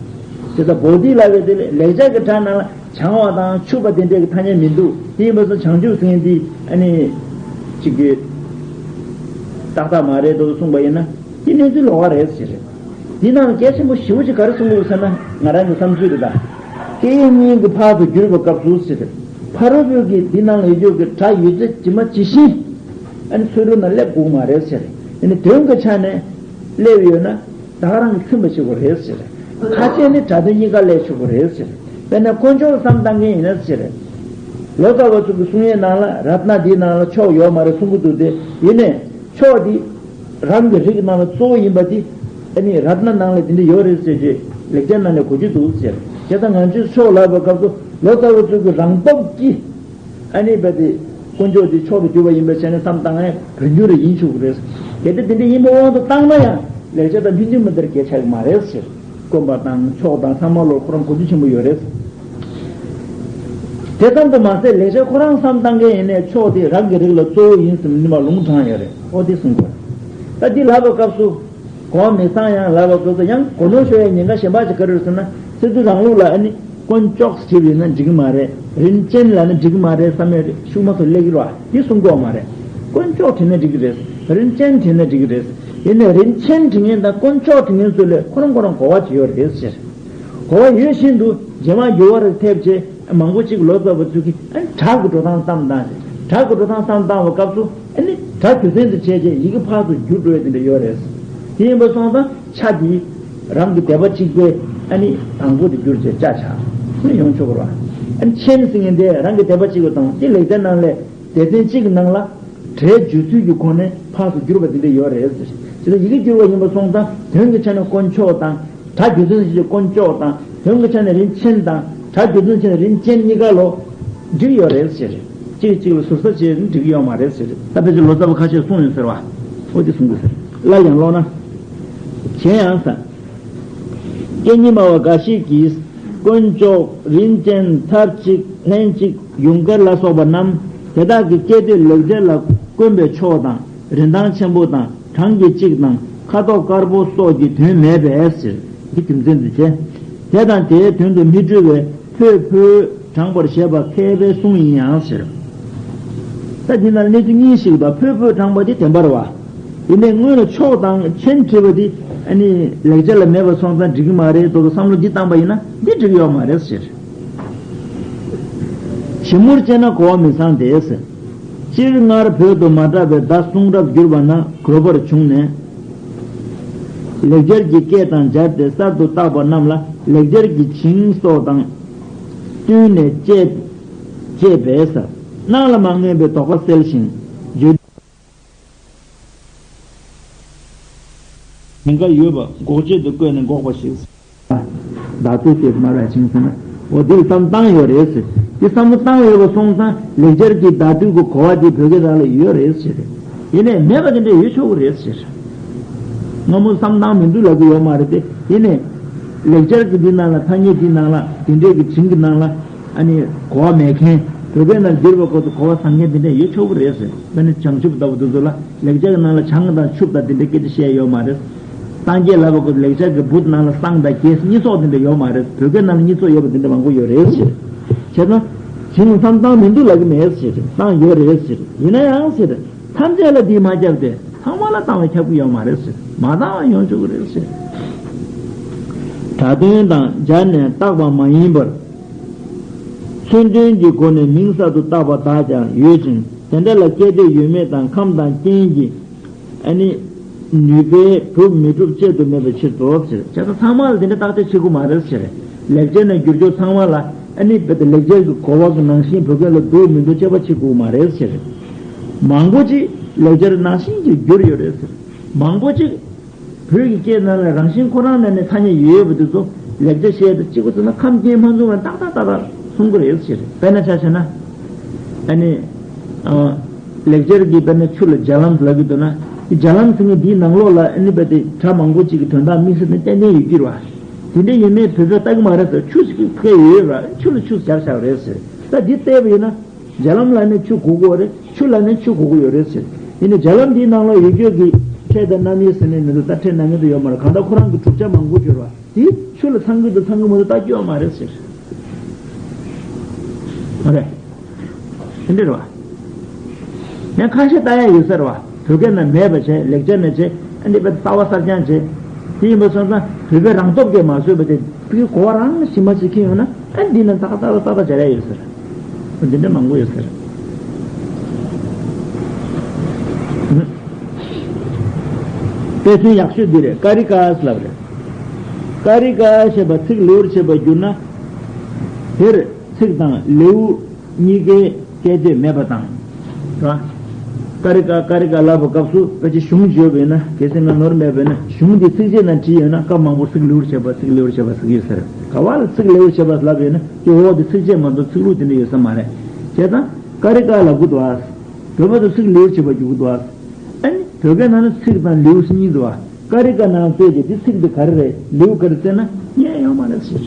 དེ་ལྟར་བོ་དྷི་ལབ་པ་དེ་ལེགས་སྦྱར་གྱི་སྒྲ་ནང་ལ་བྱང་བ་དང་ཆུབ་པ་དེ་འདྲའི་གི་ཐ་སྙད་མི་འདུག་དེ་ཡིན་པ་སོང་བྱང་ཆུབ་ཟེར་མཁན་དེ་ཨ་ནི་གཅིག་གི་ཏག་ཏག་མ་རེད་དོ་གསུངས་པ་ཡིན་ན་དེ་གནས་ཚུལ་ལོགས་ཀ་རེད་ཟེར་རེད། འདི་ནང་གལ་ཆེན་པོ་ཞེ་པོ་ཅིག་ག་རེ་གསུང་དགོས་ཟེར་ན། ང་རང་གི་བསམ་ཚུལ་རེད་ད། སྐད་ཡིག་གཉིས་ཀྱི་ཕར་དུ་བསྒྱུར་བའི་སྐབས་སུ་ཟེར། ཕ་རོལ་པོའི་གི་འདི་ནང་ལ་ཡོད་རྒྱུ་གི་སྒྲ་ཡོད་ཚད་ཇི་མ་ཇི་བཞིན། ཨ་ནི་ཚུར་ལུགས་ན་སླེབས་དགོས་མ་རེད་ཟེར། ཨ་ནི་དོན་གྱི་ཆ་ནས་སླེབས་ཡོད་ན། ད་ག་རང་གིས་མཚོན་པ་བྱེད་དགོས་རེད་ཟེར། ཁ་ཆེ་ནི་སྒྲ་དོན་གཉིས་ཀ་སླེབས་ཆོག་གི་རེད་ཟེར། དཔེར་ན་དཀོན་མཆོག་བསམ་བཏང་མཁན་ཡིན་ན་ཟེར། ལོ་ཙཱ་བ་ཚོ་གི་གསུང་ཡས་ནང་ལ་རཏྣ་འདིའི་ནང་ལ་མཆོག་ཡོད་མ་རེད་གསུང་གི་འདུག་སྟེ། ཡིན་ནའི་མཆོག་འདི་རང་གི་རིགས་ནང་ལ་གཙོ་བོ་ཡིན་པ་འདི། ཨ་ནི་རཏྣ་ནང་ལ་འདི་འདྲ་ཡོད་རེད་ཟེར་རྗེས་ལེགས་སྦྱར་ནང་ལ་གོ་རྒྱུ་འདུག་ཟེར། བྱས་ཙང་ང་ཚོས་མཆོག་ལབ་པའི་སྐབས་སུ་ལོ་ཙཱ་བ་ཚོ་གི་རང་བབས་ཀྱིས། ཨ་ནི་རྦད་དེ་དཀོན་མཆོག་དེ་མཆོག་ཏུ་གྱུར་པ་ཡིན་པའི་ཆ་ནས་བསམ་བཏང་ཡང་བོད་འགྱུར་རེ་ཡིན་ཆོག་གི་རེད། གལ་ཏེ་དེ་འདྲ་ཡིན་པའི་དབང་དུ་བཏང་ན་ཡང་ལེགས་སྦྱར་དང་མཐུན་གྱི་མི་འདིར་གལ་ཆགས་ཀྱི་མ་རེད་ཟེར། དཀོན་པ་དང་མཆོག་དང་ཚང་མ་ལོ་ཁོ་རང་གོ་རྒྱུ་ཆེན་པོ་ཡོད་རེད། དེ་ཙམ་དུ་མ་ཟད་ལེགས་སྦྱར་ཁོ་རང་བསམ་བཏང་མཁན་ཡིན་ནའི་མཆོག་དེ་རང་གི་རིགས་ལ་གཙོ་བོ་ཡིན་ཟེར་ནས་མ་ལུང་དྲངས་ཡོད་རེད། ཨོ་དེ་གསུང་དགོས། ད་འདི་ལབ་པའི་སྐབས་སུ། གོ་བ་མི་སང་ཡང་ལབ་པ་དགོས་ས་ཡང་གོ་ནོར་ཤོར་ཡ་ཉེན་ཁ་གཞན་པ་ཅིག་ག་རེ་རེད་ཟེར་ན། སི་ཏུ་རང་ལུགས་ལ་ཨ་ནི་དཀོན་མཆོག་ཟེར་བྱས་ན་འགྲིག་གི་མ་རེད། རིན་ཆེན་ལབ་ན་འགྲིག་གི་མ་རེད་བསམ་ཡོད་རེད། ཤུགས་མ་ཐུབ་སླེབས་ཀྱི་རེད་བ། འདི་གསུང་གི་ཡོད་མ་རེད། དཀོན་མཆོག་བྲིས་ན་འགྲིག་གི་རེད། རིན་ཆེན་བྲིས་ན་འགྲིག་གི་རེད། ཡིན་ནའི་རིན་ཆེན་བྲི་མཁན་དང་དཀོན་མཆོག་བྲི་མཁན་ཚོ་ལ་ཁོ་རང་ཁོ་རང་གོ་བ་ཅིག་ཡོད་རེད་ཟེར། གོ་བ་ཡོད་བཞིན་དུ་རྗེས་མ་འགྱུར་བ་རེ་ཐེབས་རྗེས་མང་པོ་ཅིག་ལོ་ཙཱ་བ་ཚོས་ཀྱིས་ཨ་ནི་སྒྲ་གི་འགྲོ་སྟངས་བསམ་བཏང་ཞིང་། སྒྲ་གི་འགྲོ་སྟངས་བསམ་བཏང་བའི་སྐབས་སུ་ཨ་ནི་སྒྲ་རྒྱུ་མཚན་དུ་བྱས་རྗེས་ཡི་གེ་ཕར་ཚུར་འགྱུར་འགྲོ་ཡ་དེ་འདྲ་ཡོད་རེད། དེ་ཡིན་པ་སོང་ཙང་ཆ་དེ་རང་གི་སྡེ་པ་གཅིག་པའི་ཨ་ནི་དང་པོ་དེ་བསྒྱུར་བྱས་ཅ་ཆ་ནི་ཡོང་ཆོག་གི་རེད་བ། ཨ་ནི་ཆེན་ཟེར་མཁན་དེ་རང་གི་སྡེ་པ་གཅིག་པ་དང་དེ་ལེགས་སྦྱར་ནང་ལས་སྡེ་ཚན་གཅིག་གི་ནང་ལ་སྒྲའི་བརྗོད་ཚུལ་གྱི་སྒོ་ནས་ཕར་ཚུར་བསྒྱུར་བ་དེ་འདྲ་ཡོད་རེད་ཟེར། དེ་ལ་ཡི་གེ་བསྒྱུར་བ་ཡིན་པ་སོང་ཙང་དོན་གྱི་ཆ་ནས་དཀོན་མཆོག་དང་། སྒྲ་རྒྱུ་མཚན་ཆ་ནས་དཀོན་མཆོག་དང་། དོན་གྱི་ཆ་ནས་རིན་ཆེན་དང་། སྒྲ་རྒྱུ་མཚན་ཆ་ནས་རིན་ཆེན་གཉིས་ཀ་ལོ་འགྲིག་ཡོད་རེད་ཟེར། གཅིག་གིས་གཅིག་ལ་ཟུར་ཟ་བྱས་ནས་འགྲིག་ཡོད་མ་རེད་ཟེར། ད་ཕལ་ཆེར་ལོ་ཙཱ་བ་ཁ་ཤས་གསུངས་ཡོད་ཟེར་བ། འོ་དེ་གསུང་དགོས་ཟེར། སླར་ཡང་ཀློག་ན། གཞན་ཡང་ཟེར། སྐད་གཉིས་སྨྲ་བ་འགའ་ཞིག་གིས་དཀོན་མཆོག་རིན་ཆེན་ཐབས་གཅིག་ལྷན་ཅིག་ཡུངས་དཀར་ལ་སོགས་པ་རྣམས་དེ་དག་གི་སྐད་དོད་ལེགས་སྦྱར་ལ་དཀོན་པའི་མཆོག་དང་རིན་ཐང་ཆེན་པོ་དང་གྲངས་ཀྱི་གཅིག་དང་ཁ་དོག་དཀར་པོ་སོགས་ཀྱི་དོན་མེད་པས་ཟེར། འདི་རྒྱུ་མཚན་དུ་བྱས། དེ་དང་དེའི་དོན་དུ་མི་འཁྲུལ་བའི་ཕོད་ཕོད་དྲངས་པར་བཞེད་པ་མཁས་པའི་གསུང་ཡིན་ཡང་ཟེར། ད་འདི་ན་གནས་ཚུལ་གཉིས་ཤིག་དང་ཕོད་ཕོད་དྲངས་པ་འདི་བདེན་པ་རེད་བ། ཡིན་ནའི་སྔོན་ལ་མཆོག་དང་ཆེན་བྲིས་པ་འདི་ཨ་ནི་ལེགས་སྦྱར་ལ་མེད་པ་སོང་ཙང་འགྲིག་གི་མ་རེད་འདུག་བསམ་བློ་འདི་བཏང་པ་ཡིན་ན་འདི་འགྲིག་ཡོད་མ་རེད་ཟེར། ཞིབ་མོར་དཔྱད་ན་གོ་བ་མི་ཚང་སྟེ་ཟེར། སྤྱིར་སྔར་བོད་དུ་མ་གྲགས་པའི་བརྡ་གསུང་རབ་བསྒྱུར་བ་ན་དགོས་པར་བྱུང་ནས། ལེགས་སྦྱར་གྱི་སྐད་དང་སྦྱར་ཏེ་གསར་དུ་བཏགས་པ་རྣམས་ལ་ལེགས་སྦྱར་གྱི་བྱིངས་སོགས་དང་བསྟུན་ནས་དཔྱད་དཔྱད་པས་ཟེར། སྣང་ལ་མ་མངོན་པའི་དོགས་པ་སེལ་ཞིང་བརྗོད། ཉེན་ཁ་ཡོད་པ་འགོག་ཆེད་དུ་བཀོད་ནས་འགོག་པ་ཞིག། བརྡ་སྤྲོད་དེ་མ་ར་ཆིང་ཟེར་ན། འོ་འདིར་བསམ་བཏང་ཡོད་རེད་ཟེར། འདི་བསམ་བློ་བཏང་ཡོད་པ་སོང་ཙང་ལེགས་སྦྱར་གྱི་བརྡ་སྤྲོད་ཀྱི་གོ་བ་འདི་བོད་སྐད་རང་ལ་ཡོད་རེད་ཟེར། ཡིན་ནའི་མེད་པ་དེ་འདྲ་ཡོད་ཆོག་གི་རེད་ཟེར། སྔ་མོ་བསམ་བཏང་མི་འདུག་ལབ་ཀྱི་ཡོད་མ་རེད་དེ། ཡིན་ནའི་ལེགས་སྦྱར་གྱི་འདི་ནང་ལ་ཐ་སྙད་འདི་ནང་ལ་འདི་འདྲའི་གི་བྱིངས་ཀྱི་ནང་ལ། ཨ་ནི་གོ་བ་མེད་མཁན། བོད་སྐད་ནང་བསྒྱུར་བའི་སྐོར་དུ་གོ་བ་བཟང་མཁན་དེ་འདྲ་ཡོད་ཆོག་གི་རེད་ཟེར། དཔེར་ན་བྱང་ཆུབ་ལྟ་བུ་དེ་ཚོ་ལ་ལེགས་སྦྱར་གྱི་ནང་ལ་བྱང་དང་ཆུབ་དང་དེ་འདྲའི་སྐད་ཆ་བཤད་ཡོད་མ་རེད། སངས་རྒྱས་ལབ་པའི་སྐོར་དུ་ལེགས་སྦྱར་གྱི་བུ་ནང་ལ་སངས་དང་རྒྱས་གཉིས་ཚོགས་དེ་འདྲ་ཡོད་མ་རེད། བོད་སྐད་ནང་ལ་གཉིས་ཚོགས་ཡོད་པ་དེ་འདྲ་མང་པོ་ཡོད་རེད་ཟེར། བྱས་ཙང་། བྱིངས་བསམ་བཏང་མི་འདུག་ལབ་ཀྱི་མེད་ཟེར། བཏང་ཡོད་རེད་ཟེར། ཡིན་ན་ཡང་ཟེར། ཐམས་ཅད་ལ་འདི་མ་ཁྱབ་སྟེ་ཚང་མ་ལ་བཏང་བ་ཁྱབ་ཀྱི་ཡོད་མ་རེད་ཟེར། མ་བཏང་བ་ཡོང་ཆོག་གི་རེད་ཟེར། སྒྲ་དོན་དང་སྦྱར་ནས་བཏགས་པ་མ་ཡིན་པར། མཚོན་དོན་གྱི་སྒོ་ནས་མིང་གསར་དུ་བཏགས་པ་དག་ཀྱང་ཡོད་ཅིང་། དེ་འདྲ་ལ་སྐད་དོད་ཡོད་མེད་དང་ཁམས་དང་རྐྱེན་གྱི་ཨ་ནི་ནུས་པས་གྲུབ་མི་གྲུབ་དཔྱད་དུ་མེད་པའི་ཕྱིར་རོ་ཟེར། བྱས་ཙང་ཚང་མ་ལ་དེ་འདྲ་བརྟག་དཔྱད་བྱེད་དགོས་མ་རེད་ཟེར། ལེགས་སྦྱར་ནས་བསྒྱུར་བཅོས་ཚང་མ་ལ་ཨ་ནི་རྦད་དེ་ལེགས་སྦྱར་གྱི་གོ་བ་གི་ནང་བཞིན་བོད་སྐད་ལ་འདུག་མི་འདུག་དཔྱད་པ་བྱེད་དགོས་མ་རེད་ཟེར། མང་པོ་ཅིག་ལེགས་སྦྱར་ནང་བཞིན་གྱིས་བསྒྱུར་ཡོད་རེད་ཟེར། མང་པོ་ཅིག་བོད་ཀྱི་སྐད་ནང་ལ་རང་བཞིན་ཁོ་རང་ནས་ནས་ཐ་སྙད་ཡོད་ཡོད་པ་དེ་ཚོ་ལེགས་སྦྱར་བཤད་དེ་གཅིག་པ་ཚོ་ན་ཁམས་རྐྱེན་མ་མཚུངས་པར་ཏག་ཏག་ཏག་ཏག་གསུང་གི་རེད་ཟེར། དཔེར་ན་ཆ་བཞག་ན། ཨ་ནི། ཨ། ལེགས་སྦྱར་གྱི་དཔེར་ན་ཆུ་ལ་རྒྱ་ལམ་ལབ་ཀྱི་འདུག་ན། རྒྱ་ལམ་ཟེར་མཁན་འདིའི་ནང་ལོགས་ལ་ཨ་ནི་རྦད་དེ་སྒྲ་མང་པོ་ཅིག་གི་དོན་དག་དམིགས་བསལ་ནས་ཏན་ཏན་ཡོད་ཀྱི་རེད་བ། དེ་འདྲ་ཡོད་མེད་བོད་པས་ལྟ་གི་མ་རེད་ཟེར། ཆུ་ཞིག་ཕལ་ཡོད་ར། ཆུ་ལ་ཆུ་སྦྱར་བཞག་རེད་ཟེར། ད་འདི་བལྟས་པ་ཡིན་ན། རྒྱ་ལམ་ལ་ནི་ཆུ་དགོས་ཀྱི་ཡོད་རེད། ཆུ་ལ་ནི་ཆུ་དགོས་ཀྱི་ཡོད་རེད་ཟེར། ཡིན་ནའི་རྒྱ་ལམ་འདིའི་ནང་ལ་ཡོད་རྒྱུ་གི་ཕྲད་དང་རྣམ་དབྱེ་ཟེར་ནས་མི་འདུག་ད་ཕྲད་རྣམ་དབྱེ་དུ་ཡོད་མ་རེད། གང་ལྟར་ཁོ་རང་གི་གྲུབ་ཆ་མང་པོ་ཡོད་རེད་བ། དེ་ཆུ་ལ་ཚང་གི་འདུག་ཚང་གི་མི་འདུག་ལྟ་རྒྱུ་ཡོད་མ་རེད་ཟེར། མ་རེད། དེ་འདྲ་རེད་བ། ཡང་ཁ་ཤས་ལྟ་ཡ་ཡོད་ས་རེད་བ། བོད་སྐད་ན་མེད་པ་བྱས། ལེགས་སྦྱར་ན་བྱས། ཨ་འདི་བས་རྩ་བ་གསར་རྐྱང་བྱས། དེ་ཡིན་པ་སོང་ཙང་བོད་པའི་རང་སྟོབས་ཀྱིས་མ་བཟོས་པ་དེ་དེ་གོ་བ་རང་ཞིམ་པ་ཞིག་ཁྱེར་ཡོང་ན་ཨ་འདི་ན་ཏག་ཏག་ཏག་ཏག་སྦྱར་ཡ་ཡོད་ཟེར། འདི་འདྲ་མང་པོ་ཡོད་ཟེར། དཔེ་མཚོན་ཡག་ཤོས་འདི་རེད། ཀ་རི་ཀ་ཟེར་ལབ་རེད། ཀ་རི་ཀ་ཞེས་པ་ཚིག་ལེའུར་བྱས་པར་གྱུར་ན། དེར་ཚིག་དང་ལེའུ་གཉིས་ཀའི་སྐད་དོད་མེད་པ་དང་། རེད་བ། ཀ་རི་ཀ་ཀ་རི་ཀ་ལབ་པའི་སྐབས་སུ་ཕལ་ཆེར་གཞུང་བརྗོད་པས་ན་གལ་སྲིད་ང་ནོར་མེད་པས་ན་གཞུང་འདི་ཚིགས་བཅད་ནང་བྲིས་ཡོད་ན་སྐབས་མང་པོ་ཚིག་ལེའུར་བྱས་པ་ཚིག་ལེའུར་བྱས་པ་ཟེར་གྱི་ཡོད་ཟེར། ག་བ་ལ་ཚིག་ལེའུར་བྱས་པ་ལབ་ཡོད་ན་དེ་འོག་དེ་ཚིགས་བཅད་མ་གཏོགས་ཚིག་ལྷུག་དེ་འདྲ་ཡོད་ས་མ་རེད། བྱས་ཙང་ཀ་རི་ཀ་ལབ་དགོས་འདུག་ཨ། བོད་པ་དང་ཚིག་ལེའུར་བྱེད་པ་རྒྱུག་གི་འདུག་ཨ། ཨ་ནི་བོད་སྐད་ནང་ན་ཚིག་དང་ལེའུ་གཉིས་འདུག་ཨ། ཀ་རི་ཀ་ནང་བཙལ་གྱི་འདི་ཚིག་འདི་ག་རེ་རེད་ལེའུ་ག་རེ་བཙལ་ན་རྙེད་ཡོད་མ་རེད་ཟེར།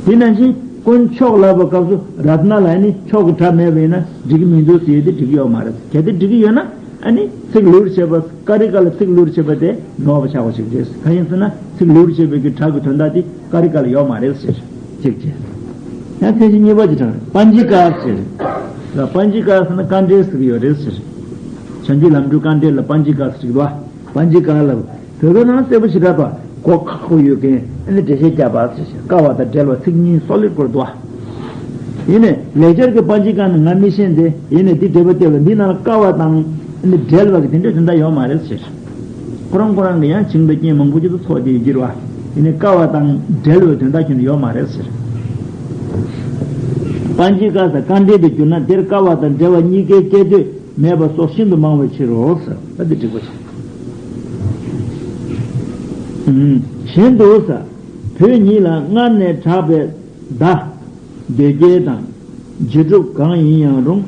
དེ་ནང་བཞིན་དཀོན་མཆོག་ལབ་པའི་སྐབས་སུ་རཏྣ་ལ་ཨ་ནི་མཆོག་གི་སྒྲ་མེད་པ་ཡིན་ན་འགྲིག་གི་མི་འདུག་ཟེར་ཡོད་དེ་འགྲིག་གི་ཡོད་མ་རེད། གལ་ཏེ་འགྲིག་གི་ཡོད་ན་ཨ་ནི་ཚིག་ལེའུར་བྱེད་པ་ཀ་རི་ཀ་ལ་ཚིག་ལེའུར་བྱེད་པ་དེ་ནོར་བ་ཆགས་པ་ཞིག་རེད། གང་ཡིན་ཟེར་ན་ཚིག་ལེའུར་བྱེད་པའི་གི་སྒྲ་གི་དོན་དག་དེ་ཀ་རི་ཀ་ལ་ཡོད་མ་རེད་ཟེར། གཅིག་བྱས། ཡང་མཚན་གཞི་གཉིས་པ་ཅིག་དྲངས། པཱན་ཇི་ཀ་ཟེར། ལ་པཱན་ཇི་ཀ་ཟེར་ན་དཀའ་འགྲེལ་ཟེར་གྱི་ཡོད་རེད་ཟེར། བྱང་ཆུབ་ལམ་སྒྲོན་དཀའ་འགྲེལ་ལ་པཱན་ཇི་ཀ་ཟེར་གྱི་འདུག་བ། པཱན་ཇི་ཀ་ལ་བོད་སྐད་ནང་གསལ་པོ་ཞེ་དྲག་པ་གོ་ཁག་པོ་ཡོད་མཁན་ཨ་ནི་འགྲེལ་བཤད་རྒྱབ་པ་ཟེར་ཞིང་ཀ་བ་དང་འབྲེལ་བ་ཚིག་གཉིས་སོ་ལེར་བཀོད་འདུག་བ། ཡིན་ནའི་ལེགས་སྦྱར་གྱི་པཱན་ཇི་ཀ་ནི་ང་མི་ཤེས་ཏེ་ཡིན་ནའི་འདི་འགྲེལ་པ་བལྟས་པ་འདི་ནང་ལ་ཀ་བ་དང་ཨ་ནི་འབྲེལ་བ་གི་དེ་འདྲ་དོན་དག་ཡོད་མ་རེད་ཟེར། ཁོ་རང་ཁོ་རང་གི་ཡང་བྱིངས་དང་རྐྱེན་མང་པོ་ཅིག་ཏུ་ཚོགས་ཏེ་ཡོད་ཀྱི་རེད་བ། ཡིན་ནའི་ཀ་བ་དང་འབྲེལ་བའི་དོན་དག་ཁྱོན་ནས་ཡོད་མ་རེད་ཟེར། པཱན་ཇི་ཀ་ཟེར་དཀའ་འགྲེལ་དུ་གྱུར་ན་དེར་ཀ་བ་དང་འབྲེལ་བ་གཉིས་ཀའི་སྐད་དོད་མེད་པ་སོགས་ཤིན་ཏུ་མང་བའི་ཕྱིར་རོ་ཟེར། ད་འདི་འགྲིག་པ་ཞིག་གཞན་དུ་ཟེར། བོད་ཉིད་ལ་སྔར་ནས་གྲགས་པའི་བརྡ། འདོད་རྒྱལ་དང་རྗེས་གྲུབ་གང་ཡིན་ཡང་རུང་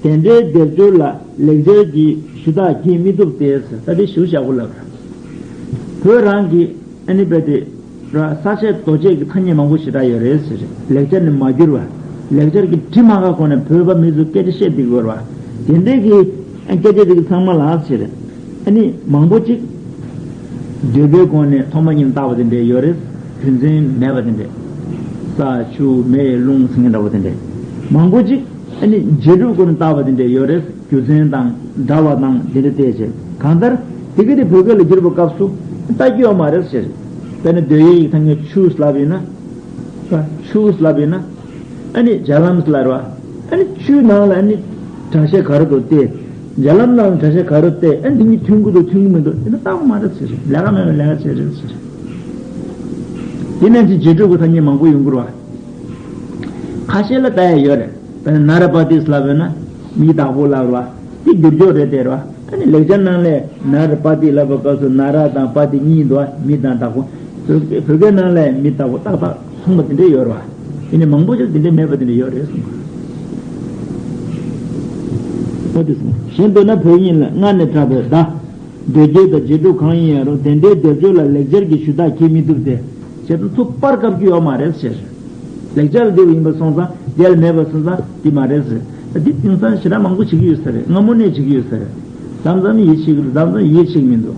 དེ་འདྲའི་སྡེབ་སྦྱོར་ལ་ལེགས་སྦྱར་གྱི་ཞུ་དག་བགྱིད་མི་ཐུབ་སྟེ་ཟེར། ད་དེ་ཞུ་བཞག་པོ་ལབ། བོད་རང་གི་ཨ་ནི་བོད་དེ་ར་ས་བཅད་རྡོ་བཅད་ཀྱི་ཐ་སྙད་མང་པོ་ཞེ་དྲག་ཡོད་རེད་ཟེར། ལེགས་སྦྱར་ནས་མ་བསྒྱུར་བ། ལེགས་སྦྱར་གྱི་བྲིས་མ་ཁ་གོང་ནས་བོད་པ་མི་ཚོ་སྐད་ཆ་བཤད་བསྡད་དགོས་རེད་བ། དེ་འདྲའི་གི་སྐད་ཆ་དེ་གི་ཚང་མ་ལ་ཟེར། ཨ་ནི་མང་པོ་ཅིག་འདོད་པའི་སྒོ་ནས་ཐོག་མ་ཉིད་བཏགས་པ་དེ་འདྲ་ཡོད་རེད། རྒྱུ་མཚན་མེད་པ་དེ་འདྲ། ས་ཆུ་མེ་རླུང་ཟེར་མཁན་འདྲ་པོ་དེ་འདྲ། མང་པོ་ཅིག་ཨ་ནི་རྗེས་གྲུབ་སྒོ་ནས་བཏགས་པ་དེ་འདྲ་ཡོད་རེད། རྒྱུ་མཚན་དང་འདྲ་བ་དང་དེ་འདྲ་བལྟས་བྱས་གང་ལྟར་དེ་ག་དེ་བོད་སྐད་ལ་བསྒྱུར་བའི་སྐབས་སུ་ལྟ་རྒྱུ་ཡོད་མ་རེད་ཟེར། དཔེར་ན་འདོད་ཡོན་གྱི་ཐ་སྙད་ཆུ་ལབ་ཡིན་ན། ཆུ་ལབ་ཡིན་ན། ཨ་ནི་རྒྱ་ལམ་ལ་རེད་བ། ཨ་ནི་ཆུའི་ནང་ལ་ཨ་ནི་གྲྭ་ཤག་ག་རེ་འདུག་སྟེ། རྒྱ་ལམ་ནང་ལ་གྲྭ་ཤག་ག་རེ་སྟེ་ཨ་ནི་འདི་གཉིས་མཐུན་གྱི་འདུག་མཐུན་གྱི་མི་འདུག་དེ་ནི་བཏགས་པ་མ་རེད་ཟེར། ལས་ཀ་མེད་པའི་ལས་ཀ་བྱས་རེད་ཟེར། དེ་ནང་བཞིན་རྗེས་གྲུབ་ཀྱི་ཐ་སྙད་མང་པོ་ཡོང་གི་རེད་བ། ཁ་ཤས་ལ་ལྟ་ཡ་ཡོད་རེད། དཔེར་ན་ན་ར་པ་ཏི་ལབ་ཡོད་ན་མིའི་བདག་པོ་ལབ་རེད་བ། དེ་བསྒྱུར་བཅོས་རེད་དེ་རེད་བ། ཨ་ནི་ལེགས་སྦྱར་ནང་ལས་ན་ར་པ་ཏི་ལབ་པའི་སྐབས་སུ་ན་ར་དང་པ་ཏི་གཉིས་འདུག་བ། མི་དང་བདག་པོ། བོད་བོད་སྐད་ནང་ལས་མི་བདག་པོ་ཏག་ཏག་གསུངས་པ་དེ་འདྲ་ཡོད་རེད་བ། ཡིན་ནའི་མང་པོ་ཅིག་དེ་འདྲ་མེད་པ་དེ་འདྲ་ཡོད་རེད་གསུངས་པ། འོ་དེ་གསུངས། གཞན་དུ་ན་བོད་ཉིད་ལ་སྔར་ནས་གྲགས་པའི་བརྡ། འདོད་རྒྱལ་དང་རྗེས་གྲུབ་གང་ཡིན་ཡང་རུང་དེ་འདྲའི་སྡེབ་སྦྱོར་ལ་ལེགས་སྦྱར་གྱི་ཞུ་དག་བགྱིད་མི་ཐུབ་སྟེ། བྱས་ཙང་ཚུར་པར་བཀབ་རྒྱུ་ཡོད་མ་རེད་ཟེར། ལེགས་སྦྱར་ལ་བསྡད་པ་ཡིན་པ་སོང་ཙང་རྒྱལ་མེད་པ་སོང་ཙང་འདི་མ་རེད་ཟེར། འདི་དེང་སང་ཞེ་དྲག་མང་པོ་བྱེད་ཀྱི་ཡོད་ས་རེད། སྔ་མོ་ནས་བྱེད་ཀྱི་ཡོད་ས་རེད། མཚམས་མཚམས་ཡིད་ཆེས་ཀྱི་འདུག་མཚམས་མཚམས་ཡིད་ཆེས་ཀྱི་མི་འདུག་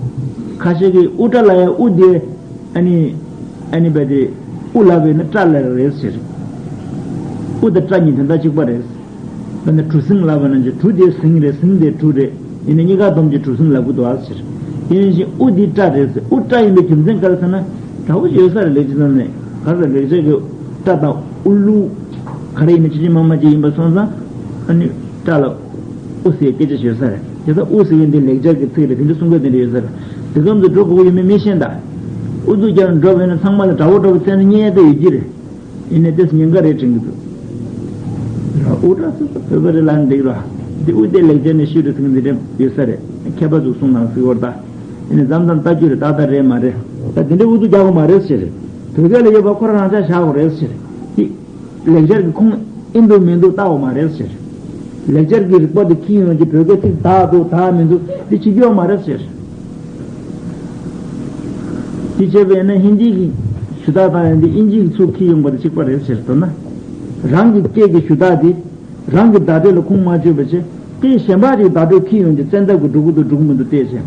ཁ་ཤས་ཀྱིས་དབུ་སྐྲ་ལབ་ཡ་དབུ་དེ་ཨ་ནི་ཨ་ནི་བས་དེ་དབུ་ལབ་པས་ན་སྐྲ་ལབ་རེད་ཟེར། དབུ་དང་སྐྲ་གཉིས་དོན་དག་གཅིག་པ་རེད། དཔེར་ན་གྲུ་གཟིངས་ལབ་པ་ནང་བཞིན་གྲུ་དེ་གཟིངས་རེད། གཟིངས་དེ་གྲུ་རེད། ཡིན་ན་གཉིས་ཀ་བསྡོམས་ཀྱིས་གྲུ་གཟིངས་ལབ་ཀྱི་འདུག་ཨ་ཟེར། དེ་ནང་བཞིན་དབུ་འདི་སྐྲ་རེད་ཟེར། དབུ་སྐྲ་ཡིན་པའི་རྒྱུ་མཚན་ག་རེ་ཟེར་ན། འདྲ་བོ་ཡོད་ས་རེད། ལེགས་སྦྱར་ནང་ནས་ག་རེ་ཟེར། ལེགས་སྦྱར་གྱི་སྐྲ་དང་དབུ་ལུག་ག་རེ་ཡིན་ན་ཆུང་ཆུང་དམའ་དམའ་ཅིག་ཡིན་པ་སོང་ཙང་ཨ་ནི་སྐྲ་ལ་དབུ་ཟེར་སྐད་ཆ་ཡོད་ས་རེད། དེ་ཚོ་དབུ་ཟེར་མཁན་འདི་ལེགས་སྦྱར་གྱི་ཚིག་རེད། དེ་འདྲ་གསུང་སྐད་དེ་འདྲ་ཡོད་ས་རེད། དེ་ཙམ་དུ་འགྲོ་དགོས་ཀྱི་ཡོད་མེད་མི་ཤེས་ད། ཨུ་ཚུགས་རྒྱག་ནས་འགྲོ་བས་ན་ཚང་མ་ལ་འདྲ་བོ་འདྲ་བོ་བཙལ་ན་རྙེད་ཡ་ད་ཡོད་ཀྱི་རེད། ཡིན་ནའི་དེ་ཉེན་ཁ་རེད་དྲན་གྱི་འདུག་དབུ་སྐྲ་སོ་སོ་བོད་པ་རེད་ལབ་ན་འགྲིག་ར། འདི་དབུ་དེ་ལེགས་སྦྱར་ནས་ཤོད་རེད་ཟེར་མཁན་འདི་འདྲ་ཡོད་ས་རེད། མཁས་པ་ཚོས་གསུངས་གནང་ཟེར་བ་རེད་ད། ཡིན་ནའི་མཚམས་མཚམས་ལྟ་རྒྱུ་རེད། ཏག་ཏག་རེད་མ་རེད། ད་དེ་འདྲའི་དབུ་ཚུགས་རྒྱག་དགོས་མ་རེད་ཟེར། བོད་སྐད་ལ་ཡོད་པ་ཁོ་རང་རང་ཆ་བཞག་དགོས་རེད་ཟེར། འདི་ལེགས་སྦྱར་གྱི་ཁུངས་ཨེ་འདུག་མི་འདུག་བལྟ་དགོས་མ་རེད་ཟེར། ལེགས་སྦྱར་གྱི་རིག་པ་དེ་ཁྱེར་ཡོང་གི་བོད་སྐད་ཚིག་དག་འདུག་དག་མི་འདུག་འདི་བྱེད་རྒྱུ་ཡོད་མ་རེད་ཟེར། དེ་བྱས་པས་ན་ཧིན་དི་གི་ཞུ་དག་དང་ཡང་དེ་ཨིན་ཇི་གི་ཚུར་འཁྱེར་ཡོང་པ་དང་གཅིག་པ་རེད་ཟེར་འདུག་ན། རང་གི་སྐད་ཀྱི་ཞུ་དག་དེ་རང་གི་བརྡ་སྤྲོད་ལ་ཁུངས་མ་བཅོལ་བ་བྱས་སྐད་གཞན་པ་ཞིག་བརྡ་སྤྲོད་འཁྱེར་ཡོང་རྒྱུ་བཙན་ཐབས་ཀྱིས་འགྲོ་གི་འདུག་འགྲོ་གི་མི་འདུག་བལྟས་བྱས།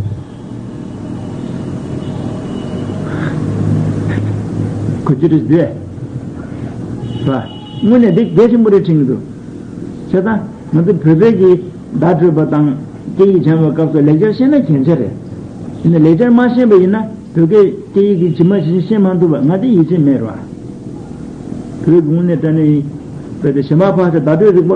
གོ་རྒྱུ་རེད་དེ། དངོས་གནས་འདི་གལ་ཆེན་པོ་རེད་དྲན་གྱི་འདུག་བྱས་ཙང་ང་ཚོ་བོད་པའི་གི་བརྡ་སྤྲོད་པ་དང་སྐད་ཡིག་སྦྱང་བའི་སྐབས་སུ་ལེགས་སྦྱར་ཤེས་ན་གལ་ཆེ་རེད། ནས་ལེགས་སྦྱར་མ་ཤེས་པ་ཡིན་ན་བོད་སྐད་སྐད་ཡིག་གི་ཇི་མ་ཇི་བཞིན་ཤེས་མ་ཐུབ་པ་ང་དེ་ཡིད་ཆེས་མེད་རེད་བ། བོད་ཀྱི་དངོས་གནས་དྲང་གནས་ཡིན། བོད་དེ་གཞན་པ་ཕར་ཚུར་བརྡ་སྤྲོད་རིག་པ་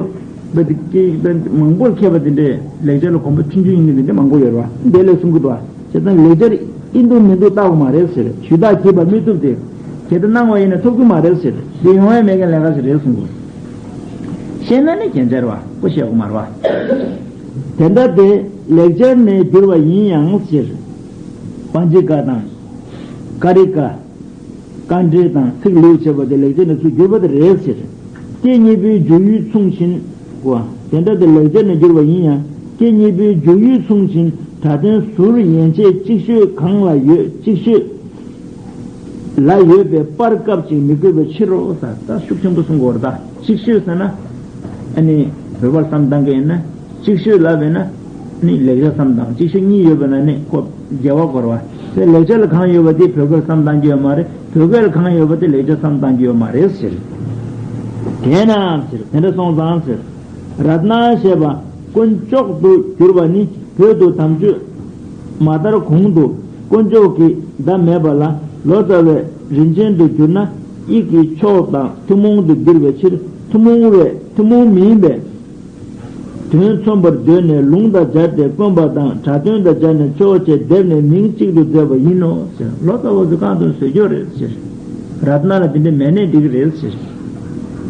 བོད་དེ་སྐད་ཡིག་དཔེ་མང་པོར་མཁས་པ་དེ་འདྲས་ལེགས་སྦྱར་ལ་གོམས་པ་ཆུང་ཆུང་ཡིན་མཁན་དེ་འདྲས་མང་པོ་ཡོད་རེད་བ། དེ་ལས་གསུང་གི་འདུག་བ། བྱས་ཙང་ལེགས་སྦྱར་ཨིན་འདུག་མི་འདུག་བལྟ་དགོས་མ་རེད་ཟེར། ཞུས་དག་བགྱིས་པ་མི་ཐུབ་སྟེ། གལ་ཏེ་གནང་བ་ཡིན་ན་ཐོབ་ཀྱི་མ་རེད་ཟེར། འདི་ཡོང་ཡ་མེད་མཁན་ལས་ཀ་ཞིག་རེད་གསུང་གི། ཤེས་ན་ནི་རྒྱན་ཆ་རེད་བ། ཁོ་བཤད་དགོས་མ་རེད་བ། དེ་འདྲ་སྟེ་ལེགས་སྦྱར་ནས་བསྒྱུར་བ་ཡིན་ཡང་ཟེར། པཎ་ཆེ་བཀའ་དང་། ཀ་རི་ཀ། དཀའ་འགྲེལ་དང་ཚིག་ལེའུ་བྱས་པ་དེ་ལེགས་སྦྱར་ནས་ཚུར་བསྒྱུར་བ་དེ་རེད་ཟེར། སྐད་གཉིས་པོའི་འཇུག་ཡུལ་མཚུངས་ཕྱིན། བ། དེ་འདྲ་དེ་ལེགས་སྦྱར་ནས་བསྒྱུར་བ་ཡིན་ཡང་སྐད་གཉིས་པོའི་འཇུག་ཡུལ་མཚུངས་ཕྱིན་སྒྲ་དོན་ཟུར་ཡན་ཆད་ཅིག་ཤོས་གང་ལ་ཡོད་ཅིག་ཤོས་ལ་ཡོད་པའི་པར་སྐབས་ཅིག་མི་དགོས་པའི་ཕྱིར་རོ་ཟེར། ད་ཤུགས་ཆེན་པོ་གསུང་དགོས་རེད། ད་ཅིག་ཤོས་ཟེར་ན་ཨ་ནི་བོད་པར་བསམ་བཏང་གི་ཡིན་ན། ཅིག་ཤོས་ལབ་པས་ན་ནི་ལེགས་སྦྱར་བསམ་དང་ཅིག་ཤོས་གཉིས་ཡོད་པས་ན་ནི་ཁོ་འགལ་བ་དགོས་རེད་བ། དེ་ལེགས་སྦྱར་ལ་གང་ཡོད་པ་དེ་བོད་སྐད་ལ་བསམ་བཏང་རྒྱུ་ཡོད་མ་རེད། བོད་སྐད་ལ་གང་ཡོད་པ་དེ་ལེགས་སྦྱར་བསམ་བཏང་རྒྱུ་ཡོད་མ་རེད་ཟེར། དེས་ན་ཟེར། དེ་འདྲ་སོང་ཙང་ཟེར། རཏྣ་ཞེས་པ་དཀོན་མཆོག་ཏུ་གྱུར་པ་ནི་བོད་དུ་དམ་ཆོས་མ་དར་གོང་དུ་དཀོན་མཆོག་གི་བརྡ་མེད་པ་ལ་ལོ་ཙཱ་བས་རིན་ཆེན་དུ་བསྒྱུར་ན་ཡིད་ཀྱི་མཆོག་དང་ཐུན་མོང་དུ་འདུལ་བའི་ཕྱིར་ཐུན་མོང་བའི་ཐུན་མོང་མིན་པའི། དོན་མཚོན་པར་འདོད་ནས་ལུང་དང་སྦྱར་ཏེ་བཀོན་པ་དང་སྒྲ་དོན་དང་སྦྱར་ནས་ཕྱོགས་ཆེས་བསྡེབས་ནས་མིང་གཅིག་ཏུ་མཛད་པ་ཡིན་ནོ་ཟེར། ལོ་ཙཱ་བ་ཚོས་གང་དུ་བཟོས་རྒྱུ་རེད་ཟེར། རཏྣ་ལ་དེ་འདྲ་མེད་ནས་འགྲིག་གི་རེད་ཟེར།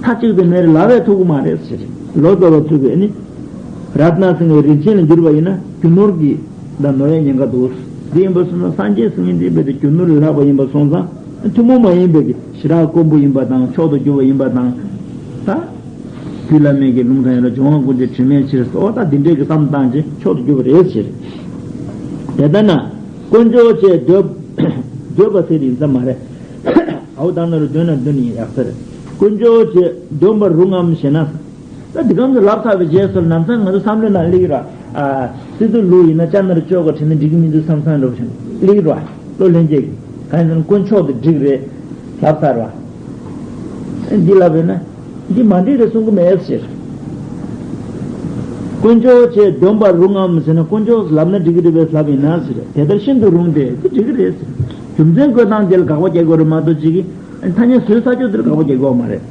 མཐའ་གཅིག་ཏུ་མེད་རེད་ལབ་པས་ཐུབ་ཀྱི་མ་རེད་ཟེར། ལོ་ཙཱ་བ་ཚོས་ཀྱིས་ནི་རཏྣ་ཟེར་མཁན་རིན་ཆེན་ལ་བསྒྱུར་བ་ཡིན་ན་རྒྱུ་ནོར་གྱི་ད་ནོར་ཡ་ཉེན་ཁ་འདུག། འདི་ཡིན་པ་སོང་ན་སངས་རྒྱས་ཟེར་མཁན་འདི་རྦད་དེ་རྒྱུ་ནོར་ལ་ལྷག་པ་ཡིན་པ་སོང་ཙང་ཐུན་མོང་མ་ཡིན་པའི་གི་ཞི་རགས་དཀོན་པོ་ཡིན་པ་དང་མཆོག་ཏུ་གྱུར་པ་ཡིན་པ་དང་། ད། རྒྱུད་བླ་མེད་ཀྱི་ལུང་དང་ཡང་ན་འབྱུང་བ་ཀུན་བདེ་དྲི་མེད་ཕྱིར་སོགས་ད་འདི་འདྲའི་གི་བསམ་བཏང་ཅིང་མཆོག་ཏུ་གྱུར་པ་རེད་ཟེར། དེ་ལྟ་ན་དཀོན་མཆོག་ཅེས་འདོད་འདོད་པ་ཟེར་ཡིན་ཙམ་མ་རེད། ཨའུ་དང་ན་རུ་འདོད་ན་འདོད་ནི་ཡག་ས་རེད། དཀོན་མཆོག་ཅེས་འདོན་པར་རུང་ངམ་ཞེ་ན། ད་འདི་གང་དུ་ལབ་ཚར་བའི་རྗེས་སུ་ལམ་སང་ང་ཚོ་བསམ་བློའི་ནང་སླེབས་ཀྱི་ར། ཨ། སི་ཏུ་ལུ་ཡིན་ན་ལྕགས་ནར་ཅོག་ག་བྲིས་ན་འགྲིག་གི་མི་འདུག་བསམ་བསམ་འགྲོ་བཞིན་སླེབས་ཀྱི་ར། བློ་ལྷན་སྐྱེས་ཀྱི་གང་ཡིན་ན་དཀོན་མཆོག་ཏུ་འགྲིག་རེད་ལབ་ཚར་བ། འདི་ལབ་ཡོད་ན། འདི་མ་འགྲིག་རེད་གསུང་གི་མེད་ཟེར། དཀོན་མཆོག་ཅེས་འདོན་པར་རུང་ངམ་ཟེར་ན་དཀོན་མཆོག་ལབ་ན་འགྲིག་གི་རེད་པས་ལབ་ཡིན་ན་ཟེར། དེ་ལྟར་ཤིན་ཏུ་རུང་སྟེ་འདི་འགྲིག་གི་རེད་ཟེར། རྒྱུ་མཚན་བཀོད་སྟངས་དེ་ལ་དགག་པ་རྒྱག་དགོས་རེད་མ་གཏོགས་ཅིག་གིས་ཐ་སྙད་བཟོས་ཚར་རྒྱུ་དེ་ལ་དགག་པ་རྒྱག་དགོས་མ་རེད།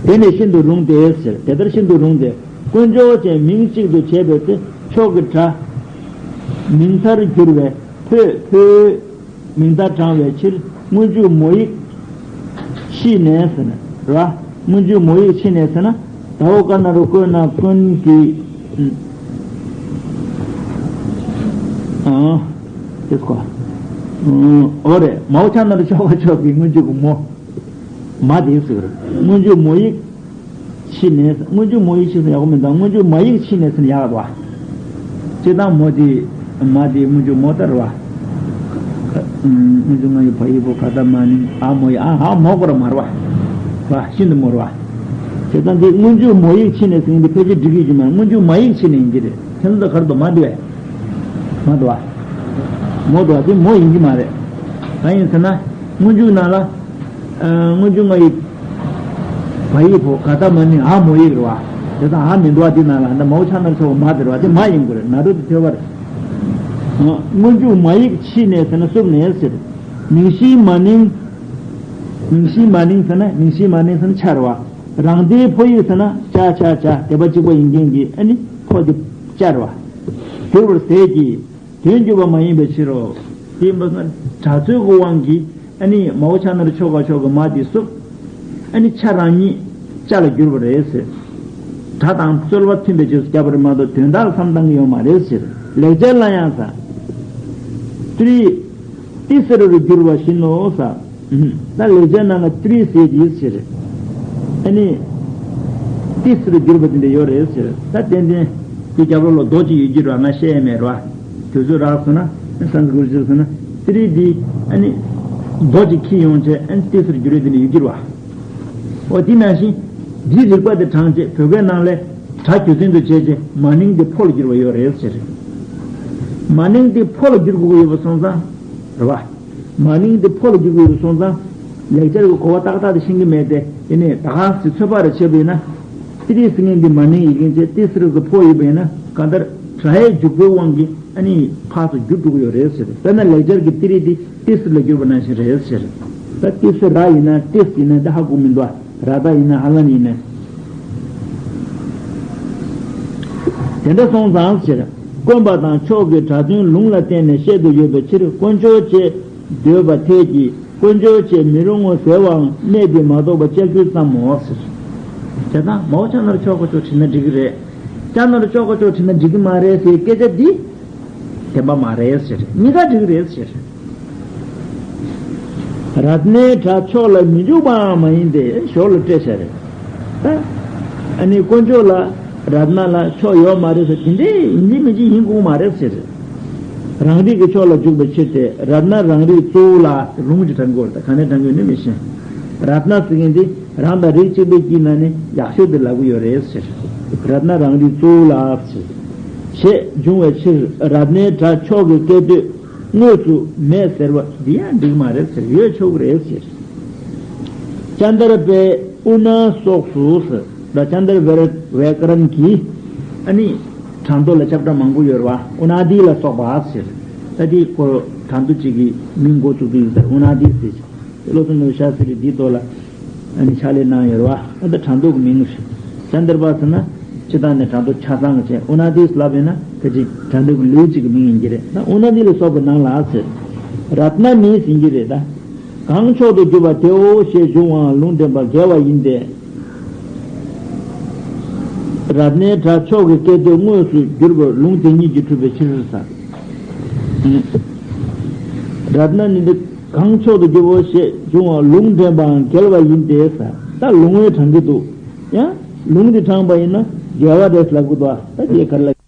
དེ་ནི་ཤིན་ཏུ་རུང་སྟེ་ཟེར། དེ་ལྟར་ཤིན་ཏུ་རུང་སྟེ་དཀོན་མཆོག་ཅེས་མིང་གཅིག་ཏུ་བྱས་པའི་ཚེ་མཆོག་གི་སྒྲ་མིང་མཐར་གྱུར་བས་ཕོད་ཕོད། མིང་མཐའ་དྲངས་པའི་ཕྱིར་སྔོན་འཇུག་མོ་ཡིག་ཕྱིས་ནས་ཟེར་ན་ར། སྔོན་འཇུག་མོ་ཡིག་ཕྱིས་ནས་ཟེར་ན་ད་འོ་ཀ་ན་རོ་ཀོ་ན་ཀུན་གྱི་ཨང་། དེ་སྐོ། ཨོ་རེད། མའོ་ཆ་ན་རོ་ཆོ་ག་ཆོ་གི་སྔོན་འཇུག་གི་མོ། མ་དེ་ཟེར། སྔོན་འཇུག་མོ་ཡིག་ཕྱིས་ནས། སྔོན་འཇུག་མོ་ཡིག་ཕྱིས་སུ་ཡག་པོ་མི་འདུག་སྔོན་འཇུག་མ་ཡིག་ཕྱིས་ནས་ཟེར་ན་ཡག་ག་འདུག་བ། སྤྱིར་བཏང་མོ་དེ་མ་དེ་སྔོན་འཇུག་མོ་ལྟར་བ། སྔོན་འཇུག་ང་ཡི་བ་ཡིག་བོ་ག་ད་མ་ནིང་ཨ་མོ་ཡིག་ཨ་ཧ་མོ་གོ་ར་མ་ར་བ། བ་ཤིན་ཏུ་མོ་ར་བ། སྤྱིར་བཏང་དེ་སྔོན་འཇུག་མོ་ཡིག་ཕྱིས་ནས་ཟེར་མཁན་དེ་ཕལ་ཆེར་འགྲིག་གི་ཡོད་ཀྱི་མ་རེད། སྔོན་འཇུག་མ་ཡིག་ཕྱིས་ནས་ཡིན་གྱི་རེད། ཁྱེད་ཚོ་ད་ག་རེ་འདུག་མ་འདུག་བས། མ་འདུག་བ། མོ་འདུག་བ། དེ་མོ་ཡིན་གྱི་མ་རེད། གང་ཡིན་ཟེར་ན། སྔོན་འཇུག་ནང་ལ། ཨ། སྔོན་འཇུག་ང་ཡི་བ་ཡིག་བོ་ག་ད་མ་ནིང་ཨ་མོ་ཡིག་རེད་བ། དེ་དང་ཨ་མི་འདུག་བ། དེ་ནང་ལ་ད་མའོ་ཆ་ན་རོ་ཆོ་ག་མ་དེ་རེད་བ། དེ་མ་ཡིན་དགོས་རེད། ན་རོ་དེ་ཐོས་པ་རེད། ཨ། སྔོན་འཇུག་མ་ཡིག་ཕྱིས་ནས་ཟེར་ན་བསུབས་ནས་ཟེར། མིང་གཞིའི་མ་ནིང་། མིང་གཞིའི་མ་ནིང་ཟེར་ན། མིང་གཞིའི་མ་ནིང་ཟེར་ན་ཆ་རེད་བ། རང་སྡེའི་ཕོ་ཡིག་ཟེར་ན་ཅ་ཆ་ཇ་དེ་པ་གཅིག་པ་ཡིན་མཁན་གྱི་ཨ་ནི་ཕོ་དེ་ཅ་རེད་བ། གྱུར་པར་ཟད་ཀྱི། དོན་གྱུར་པ་མ་ཡིན་པའི་ཕྱིར་རོ། དེ་ཡིན་པ་ན་སྒྲ་རྩོལ་གྱི་དབང་གིས་ཨ་ནི་མའོ་ཆ་ན་རོ་ཆོ་ག་ཆོ་ག་མ་དེ་བསུབས། ཨ་ནི་ཆ་རང་ཉིད་ཅ་ལ་གྱུར་པ་རེད་ཟེར། སྒྲ་དང་རྩོལ་བ་མཐུན་པའི་རྗེས་སུ་བརྒྱབ་པ་རེད་མ་གཏོགས་དོན་དག་ལ་བསམ་བཏང་གི་ཡོད་མ་རེད་ཟེར། ལེགས་སྦྱར་ལ་ཡང་ཟེར། ཏྲི། ཏི་སི་རུ་གྱུར་པ་བཞིན་ནོ་ཟེར། ད་ལེགས་སྦྱར་ནང་ལ་ཏྲི་ཟེར་གྱི་ཟེར། ཨ་ནི། ཏི་སི་རུ་གྱུར་པ་དེ་འདྲ་ཡོད་རེད་ཟེར། ད་ཏན་ཏན་དེ་རྒྱབ་ལོགས་ལ་རྡོ་གཅིག་ཡོད་ཀྱི་རེད་བ། ང་བཤད་ཡས་མེད་རེད་བ། དུས་ཚོད་རག་སོང་ན་སན་སི་ཀྲིཏ་ཟེར་སོང་ན་ཏྲི་དེ་ཨ་ནི་རྡོ་གཅིག་འཁྱེར་ཡོང་བྱས་ཨ་ནི་ཏི་སི་རུ་གྱུར་པ་དེ་འདྲ་ཡོད་ཀྱི་རེད་བ། འོ་དེ་ནང་བཞིན་འདིའི་རིགས་པ་དེ་དྲངས་བྱས་བོད་སྐད་ནང་ལ་སྒྲ་རྒྱུ་མཚན་དུ་བྱས་བྱས་མ་ནིང་དེ་ཕོ་ལ་གྱུར་པ་ཡོད་རེད་ཟེར། མ་ནིང་དེ་ཕོ་ལ་གྱུར་དགོས་ཀྱི་ཡོད་པ་སོང་ཙང་རེད་བ། མ་ནིང་དེ་ཕོ་ལ་གྱུར་དགོས་ཡོད་པ་སོང་ཙང་། ལེགས་སྦྱར་གྱི་གོ་བ་ཏག་ཏག་དེ་ཤེས་ཀྱི་མེད་དེ། དེ་ནས་ད་ག་སེ་ཚོད་དཔག་རེ་བྱས་པ་ཡིན་ན། ཏི་རི་ཟེར་མཁན་འདི་མ་ནིང་ཡི་གེ་བྱས། ཏི་སི་རུ་ཟེར་ཕོ་ཡིན་པ་ཡིན་ན་གང་ལྟར་ ར་ཡའི་འཇུག་པའི་དབང་གིས་ཨ་ནི་ཕག་ཏུ་འགྱུར་འགྲོ་གི་ཡོད་རེད་ཟེར། དཔེར་ན་ལེགས་སྦྱར་གྱི་ཏི་རི་འདི་ཏི་སི་ལ་བསྒྱུར་བ་ནང་བཞིན་རེད་ཟེར། ད་ཏི་སི་ར་ཡིན་ན་ཏི་སི་ཡིན་ན་འདི་ཧ་གོ་མི་འདུག་ར་ད་ཡིན་ན་ཧ་ལན་ཡིན་ན། དེ་འདྲ་སོང་ཙང་ཟེར། དཀོན་པ་དང་མཆོག་གི་སྒྲ་དོན་ལུང་ལ་བརྟེན་ནས་བཤད་དུ་ཡོད་པའི་ཕྱིར་དཀོན་མཆོག་ཅེས་འདོད་པ་ཐལ་གྱི། དཀོན་མཆོག་ཅེས་མི་རུང་ངོ་ཟེར་བའང་གནད་དེ་མ་རྟོགས་པ་ལྕགས་ཀྱུ་ཙམ་མོ་ཟེར། བྱས་ཙང་མའོ་ཅག་ནོར་ཆོག་གོ་ཆོག་བྲིས་ན་འགྲིག་གི་རེད། ཅག་ནོར་ཆོག་གོ་ཆོག་བྲིས་ན་འགྲིག་གི་མ་རེད་ཟེར་སྐད་ཆ་འདི་བདེན་པ་མ་རེད་ཟེར། གཉིས་ཀ་འགྲིག་གི་རེད་ཟེར། རཏྣའི་སྒྲ་མཆོག་ལ་མི་འཇུག་པའང་མ་ཡིན་ཏེ་ཞོར་ལ་སྤྲད་བྱ་རེད། ད་ཨ་ནི་དཀོན་མཆོག་ལ་རཏྣ་ལ་མཆོག་ཡོད་མ་རེད་ཟེར་དེ་འདྲའི་ཡིན་གཅིག་མིན་གཅིག་ཡིན་དགོས་མ་རེད་ཟེར། རང་རིག་གི་ཕྱོགས་ལ་འཇུག་པའི་ཕྱིར་ཏེ་རཏྣ་རང་རིག་གཙོ་བོ་ལ་ལུང་ཅིག་དྲངས་དགོས་རེད། ད་ག་ནས་དྲངས་དགོས་ནི་མི་ཤེས། རཏྣ་ཟེར་མཁན་འདི་རང་དང་རིགས་གཅིག་པའི་དཀྱིལ་ན་ནི་ཡག་ཤོས་དེ་ལབ་ཀྱི་ཡོད་རེད་ཟེར། རཏྣ་རང་རིག་གཙོ་བོ་ལ་ཟེར། ཞེས་འབྱུང་བའི་ཕྱིར་རཏྣའི་སྒྲ་མཆོག་གི་སྐད་དོད་དངོས་སུ་མེད་ཟེར་བ་འདི་ཡང་འགྲིག་མ་རེད་ཟེར། ཡོད་ཆོག་གི་རེད་ཟེར། ཙནྡྲ་པའི་དབུ་ན་སོགས་སུ་ཟེར། ད་ཙནྡྲ་བེ་ར་བེ་ཀ་རན་གྱི་ཨ་ནི་གྲངས་ཐོ་ལ་ཁྱབ་བསྒྲགས་མང་པོ་ཡོད་རེད་བ། ཨུ་ན་དི་ལ་སོགས་པ་ཟེར། ད་དེ་ཁོ་གྲངས་ཐོ་གཅིག་གི་མིང་འགོ་བཙུགས་ཀྱི་ཡོད་ཟེར། ཨུ་ན་དི་ཟེར། དེ་བློ་བཟང་ནོར་བུ་ཤཱ་སྟྲི་འདིའི་ཐོག་ལ་ཨ་ནི་ཕྱག་ལས་གནང་ཡོད་རེད་བ། ཨ་ད་གྲངས་ཐོ་གི་མིང་རེད། ཙནྡྲ་པ་ཟེར་ན་སྤྱིར་བཏང་ནས་གྲངས་ཐོ་ཆ་ཚང་གི་བྱས། ཨུ་ན་དི་ལབ་ཡིན་ན་ཁ་ཅིག་གྲངས་ཐོ་གི་ལུས་གཅིག་གི་མིང་ཡིན་གྱི་རེད། ད་ཨུ་ན་དི་ལ་སོགས་པའི་ནང་ལ་ཟེར། རཏྣ་ནི་ཟེར་གྱི་རེད་ད། གང་མཆོག་ཏུ་གྱུར་པ་དེའོ་ཞེས་འབྱུང་བའང་ལུང་འདྲེན་པ་འགལ་བ་ཡིན་ཏེ། རཏྣའི་སྒྲ་མཆོག་གི་སྐད་དོད་དངོས་སུ་གྱུར་པར་ལུང་དེ་ཉིད་ཀྱིས་གྲུབ་པའི་ཕྱིར་ཟེར། རཏྣ་ནི་འདི་གང་མཆོག་ཏུ་གྱུར་པའོ་ཞེས་འབྱུང་བ་ལུང་འདྲེན་པའང་འགལ་བ་ཡིན་ཏེ་ཟེར། ད་ལུང་བས་དྲངས་ཀྱི་འདུག་ཡང་ལུང་འདི་དྲངས་པ་ཡིན་ན་འགལ་བ་རེད་ལབ་ཀྱི་འདུག་ད་དེ་ག་རེ་ལབ།